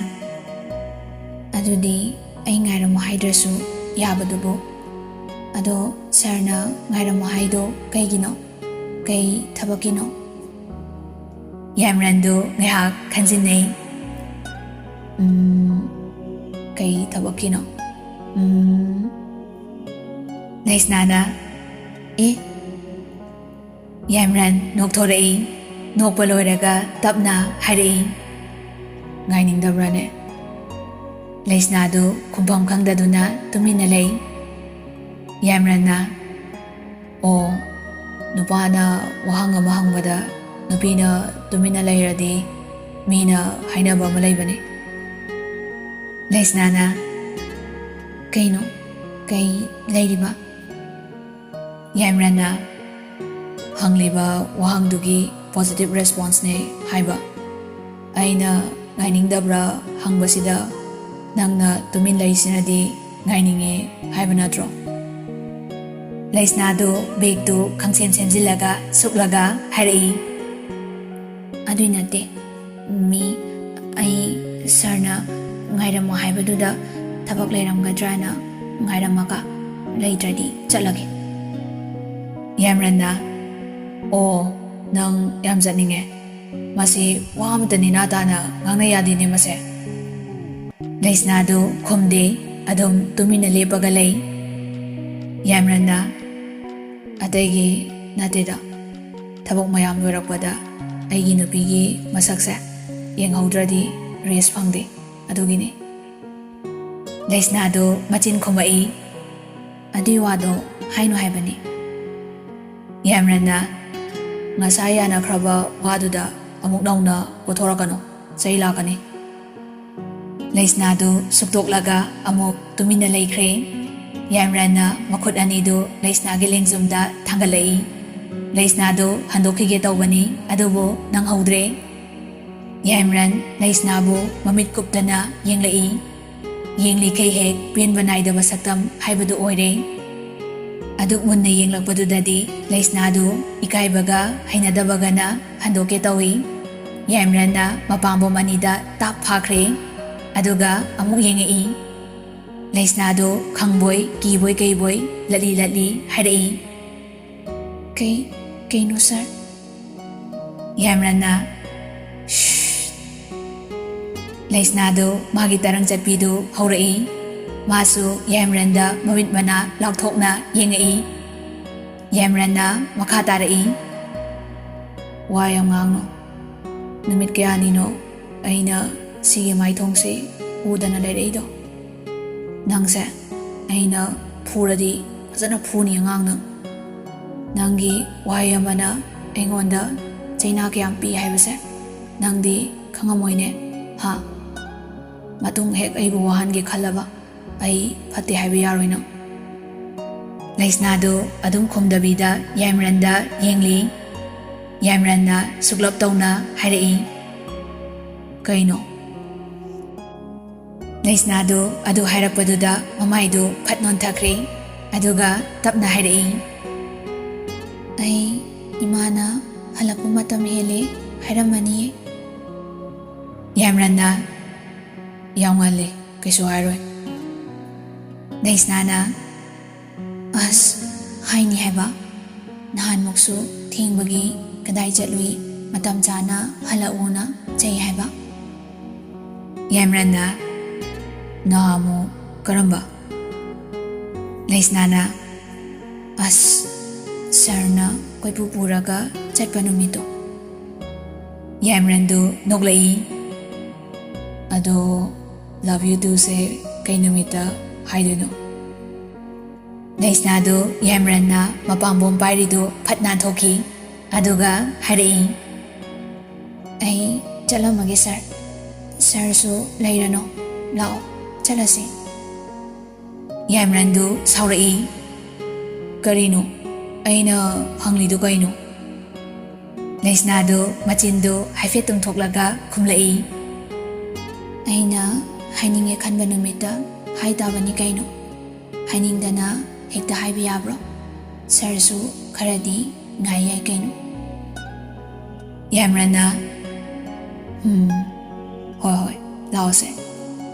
"ꯑꯗꯨꯗꯤ ꯑꯩ ꯉꯥꯏꯔꯝꯃꯨ ꯍꯥꯏꯗ꯭ꯔꯁꯨ ꯌꯥꯕꯗꯨꯕꯨ꯫ ꯑꯗꯣ ꯁꯥꯔꯅ ꯉꯥꯏꯔꯝꯃꯨ ꯍꯥꯏꯗꯣ ꯀꯩꯒꯤꯅꯣ? ꯀꯩ ꯊꯕꯛꯀꯤꯅꯣ?" ꯌꯥꯏꯃꯔꯟꯗꯨ ꯉꯥꯏꯍꯥꯛ ꯈꯟꯖꯤꯟꯅꯩ꯫ "ꯎꯝ, ꯀꯩ ꯊꯕꯛꯀꯤꯅꯣ? ꯎꯝ꯫" ꯂꯩꯁꯅꯥꯅ, "ꯑꯦ?" ꯌꯥꯏꯃꯔꯟ ꯅꯣꯛꯊꯣꯔꯛꯏ꯫ ꯅꯣꯛꯄ ꯂꯣꯏꯔꯒ ꯇꯞꯅ ꯍꯥꯏꯔꯛꯏ, "ꯉꯥꯏꯅꯤꯡꯗꯕ꯭ꯔꯥꯅꯦ?" ꯂꯩꯁꯅꯥꯗꯨ ꯈꯨꯝꯐꯝ ꯈꯪꯗꯗꯨꯅ ꯇꯨꯃꯤꯟꯅ ꯂꯩ꯫ ꯌꯥꯏꯃꯔꯟꯅ, ꯑꯣ, ꯅꯨꯄꯥꯅ ꯋꯥꯍꯪ ꯑꯃ ꯍꯪꯕꯗ ꯅꯨꯄꯤꯅ ꯇꯨꯃꯤꯟꯅ ꯂꯩꯔꯗꯤ ꯃꯤꯅ ꯍꯥꯏꯅꯕ ꯑꯃ ꯂꯩꯕꯅꯤ꯫ ꯂꯩꯁꯅꯥꯅ, "ꯀꯩꯅꯣ? ꯀꯩ ꯂꯩꯔꯤꯕ?" ꯌꯥꯏꯃꯔꯟꯅ, "ꯍꯪꯂꯤꯕ ꯋꯥꯍꯪꯗꯨꯒꯤ positive responseꯅꯦ ꯍꯥꯏꯕ꯫ ꯑꯩꯅ ꯉꯥꯏꯅꯤꯡꯗꯕ꯭ꯔꯥ ꯍꯪꯕꯁꯤꯗ ꯅꯪꯅ ꯇꯨꯃꯤꯟ ꯂꯩꯁꯤꯅꯗꯤ ꯉꯥꯏꯅꯤꯡꯉꯦ ꯍꯥꯏꯕ ꯅꯠꯇ꯭ꯔꯣ?" ꯂꯩꯁꯅꯥꯗꯨ ꯕꯦꯒꯇꯨ ꯈꯪꯁꯦꯝ ꯁꯦꯝꯖꯤꯜꯂꯒ ꯁꯨꯛꯂꯒ ꯍꯥꯏꯔꯛꯏ, "ꯑꯗꯨꯏ ꯅꯠꯇꯦ꯫ ꯃꯤ, ꯑꯩ ꯁꯥꯔꯅ ꯉꯥꯏꯔꯝꯃꯣ ꯍꯥꯏꯕꯗꯨꯗ ꯊꯕꯛ ꯂꯩꯔꯝꯒꯗ꯭ꯔꯥꯅ ꯉꯥꯏꯔꯝꯃꯒ, ꯂꯩꯇ꯭ꯔꯗꯤ ꯆꯠꯂꯒꯦ꯫" ꯌꯥꯏꯃꯔꯟꯅ, "ꯑꯣ, ꯅꯪ ꯌꯥꯝ ꯆꯠꯅꯤꯡꯉꯦ? ꯃꯁꯤ ꯋꯥ ꯑꯃꯇ ꯅꯤꯅꯥ ꯇꯥꯅ ꯉꯥꯡꯅ ꯌꯥꯗꯦꯅꯦ ꯃꯁꯦ꯫" ꯂꯩꯁꯅꯥꯗꯨ ꯈꯨꯝꯗꯦ, ꯑꯗꯨꯝ ꯇꯨꯃꯤꯟꯅ ꯂꯦꯞꯄꯒ ꯂꯩ꯫ ꯌꯥꯏꯃꯔꯟꯅ, "ꯑꯇꯩꯒꯤ ꯅꯠꯇꯦꯗ, ꯊꯕꯛ ꯃꯌꯥꯝ ꯂꯣꯏꯔꯛꯄꯗ ꯑꯩꯒꯤ ꯅꯨꯄꯤꯒꯤ ꯃꯁꯛꯁꯦ ꯌꯦꯡꯍꯧꯗ꯭ꯔꯗꯤ rest ꯐꯪꯗꯦ, ꯑꯗꯨꯒꯤꯅꯤ꯫" ꯂꯩꯁꯅꯥꯗꯨ ꯃꯆꯤꯟ ꯈꯨꯝꯃꯛꯏ, "ꯑꯗꯨꯏ ꯋꯥꯗꯣ ꯍꯥꯏꯅꯨ ꯍꯥꯏꯕꯅꯤ꯫" ꯌꯥꯏꯃꯔꯟꯅ, "ꯉꯁꯥꯏ ꯌꯥꯅꯈ꯭ꯔꯕ ꯋꯥꯗꯨꯗ ꯑꯃꯨꯛ ꯅꯧꯅ ꯄꯨꯊꯣꯔꯛꯀꯅꯨ, ꯆꯩ ꯂꯥꯛꯀꯅꯤ꯫" ꯂꯩꯁꯅꯥꯗꯨ ꯁꯨꯛꯇꯣꯛꯂꯒ ꯑꯃꯨꯛ ꯇꯨꯃꯤꯟꯅ ꯂꯩꯈ꯭ꯔꯦ꯫ ꯌꯥꯏꯃꯔꯟꯅ ꯃꯈꯨꯠ ꯑꯅꯤꯗꯨ ꯂꯩꯁꯅꯥꯒꯤ ꯂꯦꯡꯖꯨꯝꯗ ꯊꯥꯡꯒꯠꯂꯛꯏ꯫ ꯂꯩꯁꯅꯥꯗꯨ ꯍꯟꯗꯣꯛꯈꯤꯒꯦ ꯇꯧꯕꯅꯤ, ꯑꯗꯨꯕꯨ ꯅꯪꯍꯧꯗ꯭ꯔꯦ꯫ ꯌꯥꯏꯃꯔꯟ ꯂꯩꯁꯅꯥꯕꯨ ꯃꯃꯤꯠ ꯀꯨꯞꯇꯅ ꯌꯦꯡꯂꯛꯏ꯫ ꯌꯦꯡꯂꯤꯈꯩ ꯍꯦꯛ ꯄꯦꯟꯕ ꯅꯥꯏꯗꯕ ꯁꯛꯇꯝ ꯍꯥꯏꯕꯗꯨ ꯑꯣꯏꯔꯦ꯫ ꯑꯗꯨꯛ ꯃꯨꯟꯅ ꯌꯦꯡꯂꯛꯄꯗꯨꯗꯗꯤ ꯂꯩꯁꯅꯥꯗꯨ ꯏꯀꯥꯏꯕꯒ ꯍꯩꯅꯗꯕꯒꯅ ꯍꯟꯗꯣꯛꯀꯦ ꯇꯧꯏ꯫ ꯌꯥꯏꯃꯔꯟꯅ ꯃꯄꯥꯝꯕꯣꯝ ꯑꯅꯤꯗ ꯇꯥꯞ ꯐꯥꯈ꯭ꯔꯦ꯫ ꯑꯗꯨꯒ ꯑꯃꯨꯛ ꯌꯦꯡꯉꯛꯏ꯫ ꯂꯩꯁꯅꯥꯗꯨ ꯈꯪꯕꯣꯏ ꯀꯤꯕꯣꯏ ꯀꯩꯕꯣꯏ ꯂꯠꯂꯤ ꯂꯠꯂꯤ ꯍꯥꯏꯔꯛꯏ, "ꯀꯩ, ꯀꯩꯅꯣ ꯁꯥꯔ?" ꯌꯥꯏꯃꯔꯟꯅ, "ꯁ꯭ꯁ!" ꯂꯩꯁꯅꯥꯗꯨ ꯃꯥꯒꯤ ꯇꯔꯪ ꯆꯠꯄꯤꯗꯨ ꯍꯧꯔꯛꯏ꯫ ꯃꯥꯁꯨ ꯌꯥꯏꯃꯔꯟꯗ ꯃꯃꯤꯠ ꯃꯅꯥ ꯂꯥꯎꯊꯣꯛꯅ ꯌꯦꯡꯉꯛꯏ꯫ ꯌꯥꯏꯃꯔꯟꯅ ꯃꯈꯥ ꯇꯥꯔꯛꯏ, "ꯋꯥ ꯌꯥꯝ ꯉꯥꯡꯅꯨ꯫ ꯅꯨꯃꯤꯠ ꯀꯌꯥꯅꯤꯅꯣ ꯑꯩꯅ ꯁꯤꯒꯤ ꯃꯥꯏꯊꯣꯡꯁꯤ ꯎꯗꯅ ꯂꯩꯔꯛꯏꯗꯣ? ꯅꯪꯁꯦ ꯑꯩꯅ ꯐꯨꯔꯗꯤ ꯐꯖꯅ ꯐꯨꯅꯤ ꯑꯉꯥꯡ ꯅꯪ꯫ ꯅꯪꯒꯤ ꯋꯥꯍꯩ ꯑꯃꯅ ꯑꯩꯉꯣꯟꯗ ꯆꯩꯅꯥ ꯀꯌꯥꯝ ꯄꯤ ꯍꯥꯏꯕꯁꯦ ꯅꯪꯗꯤ ꯈꯪꯉꯝꯃꯣꯏꯅꯦ, ꯍꯥ? ꯃꯇꯨꯡ ꯍꯦꯛ ꯑꯩꯕꯨ ꯋꯥꯍꯟꯒꯦ ꯈꯜꯂꯕ, ꯑꯩ ꯐꯠꯇꯦ ꯍꯥꯏꯕ ꯌꯥꯔꯣꯏ ꯅꯪ꯫ ꯂꯩꯁꯅꯥꯗꯨ ꯑꯗꯨꯝ ꯈꯨꯝꯗꯕꯤꯗ ꯌꯥꯏꯃꯔꯟꯗ ꯌꯦꯡꯂꯤ꯫ ꯌꯥꯏꯃꯔꯟꯅ ꯁꯨꯛꯂꯞ ꯇꯧꯅ ꯍꯥꯏꯔꯛꯏ, "ꯀꯩꯅꯣ?" ꯂꯩꯁꯅꯥꯗꯨ ꯑꯗꯨ ꯍꯥꯏꯔꯛꯄꯗꯨꯗ ꯃꯃꯥꯏꯗꯨ ꯐꯠ ꯅꯣꯟꯊꯈ꯭ꯔꯦ, ꯑꯗꯨꯒ ꯇꯞꯅ ꯍꯥꯏꯔꯛꯏ, "ꯑꯩ ꯏꯃꯥꯅ ꯍꯜꯂꯛꯄ ꯃꯇꯝ ꯍꯦꯜꯂꯦ ꯍꯥꯏꯔꯝꯃꯅꯤꯌꯦ꯫" ꯌꯥꯏꯃꯔꯟꯅ, "ꯌꯥꯝ ꯉꯜꯂꯦ, ꯀꯩꯁꯨ ꯍꯥꯏꯔꯣꯏ꯫" ꯂꯩꯁꯅꯥꯅ, "ꯑꯁ, ꯍꯥꯏꯅꯤ ꯍꯥꯏꯕ, ꯅꯍꯥꯟꯃꯨꯛꯁꯨ ꯊꯦꯡꯕꯒꯤ ꯀꯗꯥꯏ ꯆꯠꯂꯨꯏ, ꯃꯇꯝ ꯆꯥꯅ ꯍꯜꯂꯛꯎꯅ ꯆꯩ ꯍꯥꯏꯕ꯫" ꯌꯥꯏꯃꯔꯟꯅ, "ꯅꯍꯥꯟꯃꯨꯛ ꯀꯔꯝꯕ?" ꯂꯩꯁꯅꯥꯅ, "ꯑꯁ, ꯁꯥꯔꯅ ꯀꯣꯏꯄꯨ ꯄꯨꯔꯒ ꯆꯠꯄ ꯅꯨꯃꯤꯠꯇꯣ꯫" ꯌꯥꯏꯃꯔꯟꯗꯨ ꯅꯣꯛꯂꯛꯏ꯫ "ꯑꯗꯣ, love you too ꯁꯦ ꯀꯩ ꯅꯨꯃꯤꯠꯇ ꯍꯥꯏꯗꯣꯏꯅꯣ?" ꯂꯩꯁꯅꯥꯗꯨ ꯌꯥꯏꯃꯔꯟꯅ ꯃꯄꯥꯝꯕꯣꯝ ꯄꯥꯏꯔꯤꯗꯨ ꯐꯠ ꯅꯥꯟꯊꯣꯛꯈꯤ, ꯑꯗꯨꯒ ꯍꯥꯏꯔꯛꯏ, "ꯑꯩ ꯆꯠꯂꯝꯃꯒꯦ ꯁꯥꯔ꯫ ꯁꯥꯔꯁꯨ ꯂꯩꯔꯅꯨ, ꯂꯥꯛꯑꯣ, ꯆꯠꯂꯁꯤ꯫" ꯌꯥꯏꯃꯔꯟꯗꯨ ꯁꯥꯎꯔꯛꯏ, "ꯀꯔꯤꯅꯣ? ꯑꯩꯅ ꯍꯪꯂꯤꯗꯨ ꯀꯩꯅꯣ?" ꯂꯩꯁꯅꯥꯗꯨ ꯃꯆꯤꯟꯗꯨ ꯍꯥꯏꯐꯦꯠ ꯇꯨꯝꯊꯣꯛꯂꯒ ꯈꯨꯝꯂꯛꯏ, "ꯑꯩꯅ ꯍꯥꯏꯅꯤꯡꯉꯦ ꯈꯟꯕ ꯅꯨꯃꯤꯠꯇ ꯍꯥꯏ ꯇꯥꯕꯅꯤ ꯀꯩꯅꯣ꯫ ꯍꯥꯏꯅꯤꯡꯗꯅ ꯍꯦꯛꯇ ꯍꯥꯏꯕ ꯌꯥꯕ꯭ꯔꯣ? ꯁꯥꯔꯁꯨ ꯈꯔꯗꯤ ꯉꯥꯏ ꯌꯥꯏ ꯀꯩꯅꯣ꯫" ꯌꯥꯏꯃꯔꯟꯅ, "ꯎꯝ, ꯍꯣꯏ, ꯍꯣꯏ, ꯂꯥꯛꯑꯣꯁꯦ꯫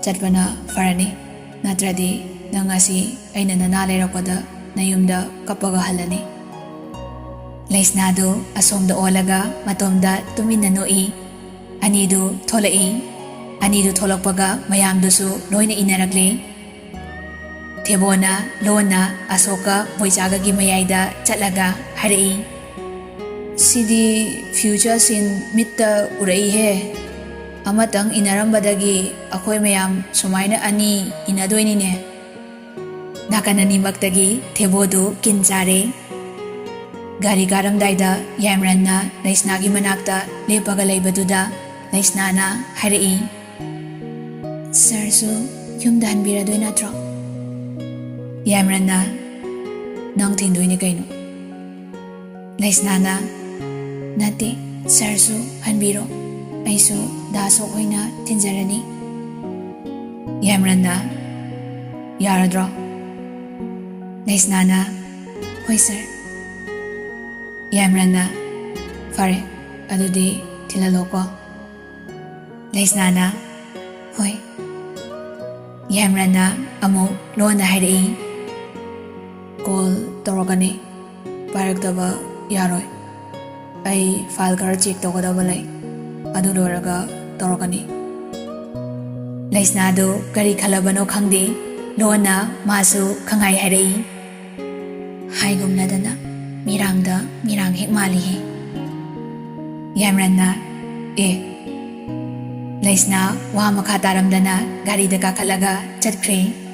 ꯆꯠꯄꯅ ꯐꯔꯅꯤ꯫ ꯅꯠꯇ꯭ꯔꯗꯤ ꯅꯪ ꯉꯁꯤ ꯑꯩꯅ ꯅꯅꯥ ꯂꯩꯔꯛꯄꯗ ꯅꯌꯨꯝꯗ ꯀꯞꯄꯒ ꯍꯜꯂꯅꯤ꯫" ꯂꯩꯁꯅꯥꯗꯨ ꯑꯁꯣꯝꯗ ꯑꯣꯜꯂꯒ ꯃꯇꯣꯝꯗ ꯇꯨꯃꯤꯟꯅ ꯅꯣꯛꯏ꯫ ꯑꯅꯤꯗꯨ ꯊꯣꯛꯂꯛꯏ꯫ ꯑꯅꯤꯗꯨ ꯊꯣꯛꯂꯛꯄꯒ ꯃꯌꯥꯝꯗꯨꯁꯨ ꯂꯣꯏꯅ ꯏꯟꯅꯔꯛꯂꯦ꯫ ꯊꯦꯕꯣꯅ ꯂꯣꯟꯅ ꯑꯁꯣꯛꯀ ꯕꯣꯏꯆꯥꯒꯒꯤ ꯃꯌꯥꯏꯗ ꯆꯠꯂꯒ ꯍꯥꯏꯔꯛꯏ, "ꯁꯤꯗꯤ future scene ꯃꯤꯠꯇ ꯎꯔꯛꯏꯍꯦ꯫ ꯑꯃꯇꯪ ꯏꯟꯅꯔꯝꯕꯗꯒꯤ ꯑꯩꯈꯣꯏ ꯃꯌꯥꯝ ꯁꯨꯃꯥꯏꯅ ꯑꯅꯤ ꯏꯟꯅꯗꯣꯏꯅꯤꯅꯦ꯫" ꯅꯥꯀꯟ ꯑꯅꯤꯃꯛꯇꯒꯤ ꯊꯦꯕꯣꯗꯨ ꯀꯤꯟ ꯆꯥꯔꯦ꯫ ꯒꯥꯔꯤ ꯀꯥꯔꯝꯗꯥꯏꯗ ꯌꯥꯏꯃꯔꯟꯅ ꯂꯩꯁꯅꯥꯒꯤ ꯃꯅꯥꯛꯇ ꯂꯦꯞꯄꯒ ꯂꯩꯕꯗꯨꯗ ꯂꯩꯁꯅꯥꯅ ꯍꯥꯏꯔꯛꯏ, "ꯁꯥꯔꯁꯨ ꯌꯨꯝꯗ ꯍꯟꯕꯤꯔꯗꯣꯏ ꯅꯠꯇ꯭ꯔꯣ?" ꯌꯥꯏꯃꯔꯟꯅ, "ꯅꯪ ꯊꯤꯟꯗꯣꯏꯅꯦ ꯀꯩꯅꯣ?" ꯂꯩꯁꯅꯥꯅ, "ꯅꯠꯇꯦ, ꯁꯥꯔꯁꯨ ꯍꯟꯕꯤꯔꯣ, ꯑꯩꯁꯨ ꯗꯥ ꯑꯁꯣꯛ ꯍꯣꯏꯅ ꯊꯤꯟꯖꯔꯅꯤ꯫" ꯌꯥꯏꯃꯔꯟꯅ, "ꯌꯥꯔꯗ꯭ꯔꯣ?" ꯂꯩꯁꯅꯥꯅ, "ꯍꯣꯏ ꯁꯥꯔ꯫" ꯌꯥꯏꯃꯔꯟꯅ, "ꯐꯔꯦ, ꯑꯗꯨꯗꯤ ꯊꯤꯜꯍꯜꯂꯣꯀꯣ꯫" ꯂꯩꯁꯅꯥꯅ, "ꯍꯣꯏ꯫" ꯌꯥꯏꯃꯔꯟꯅ ꯑꯃꯨꯛ ꯂꯣꯟꯅ ꯍꯥꯏꯔꯛꯏ, "ꯀꯣꯜ ꯇꯧꯔꯛꯀꯅꯤ, ꯄꯥꯏꯔꯛꯇꯕ ꯌꯥꯔꯣꯏ꯫ ꯑꯩ ꯐꯥꯏꯜ ꯈꯔ ꯆꯦꯛ ꯇꯧꯒꯗꯕ ꯂꯩ, ꯑꯗꯨ ꯂꯣꯏꯔꯒ ꯇꯧꯔꯛꯀꯅꯤ꯫" ꯂꯩꯁꯅꯥꯗꯨ ꯀꯔꯤ ꯈꯜꯂꯕꯅꯣ ꯈꯪꯗꯦ, ꯂꯣꯟꯅ ꯃꯥꯁꯨ ꯈꯪꯍꯥꯏ ꯍꯥꯏꯔꯛꯏ, "ꯍꯥꯏꯒꯨꯝꯅꯗꯅ ꯃꯤꯔꯥꯡꯗ ꯃꯤꯔꯥꯡ ꯍꯦꯛ ꯃꯥꯜꯂꯤꯍꯦ꯫" ꯌꯥꯏꯃꯔꯟꯅ, "ꯑꯦ꯫" ꯂꯩꯁꯅꯥ ꯋꯥ ꯃꯈꯥ ꯇꯥꯔꯝꯗꯅ ꯒꯥꯔꯤꯗ ꯀꯥꯈꯠꯂꯒ ꯆꯠꯈ꯭ꯔꯦ꯫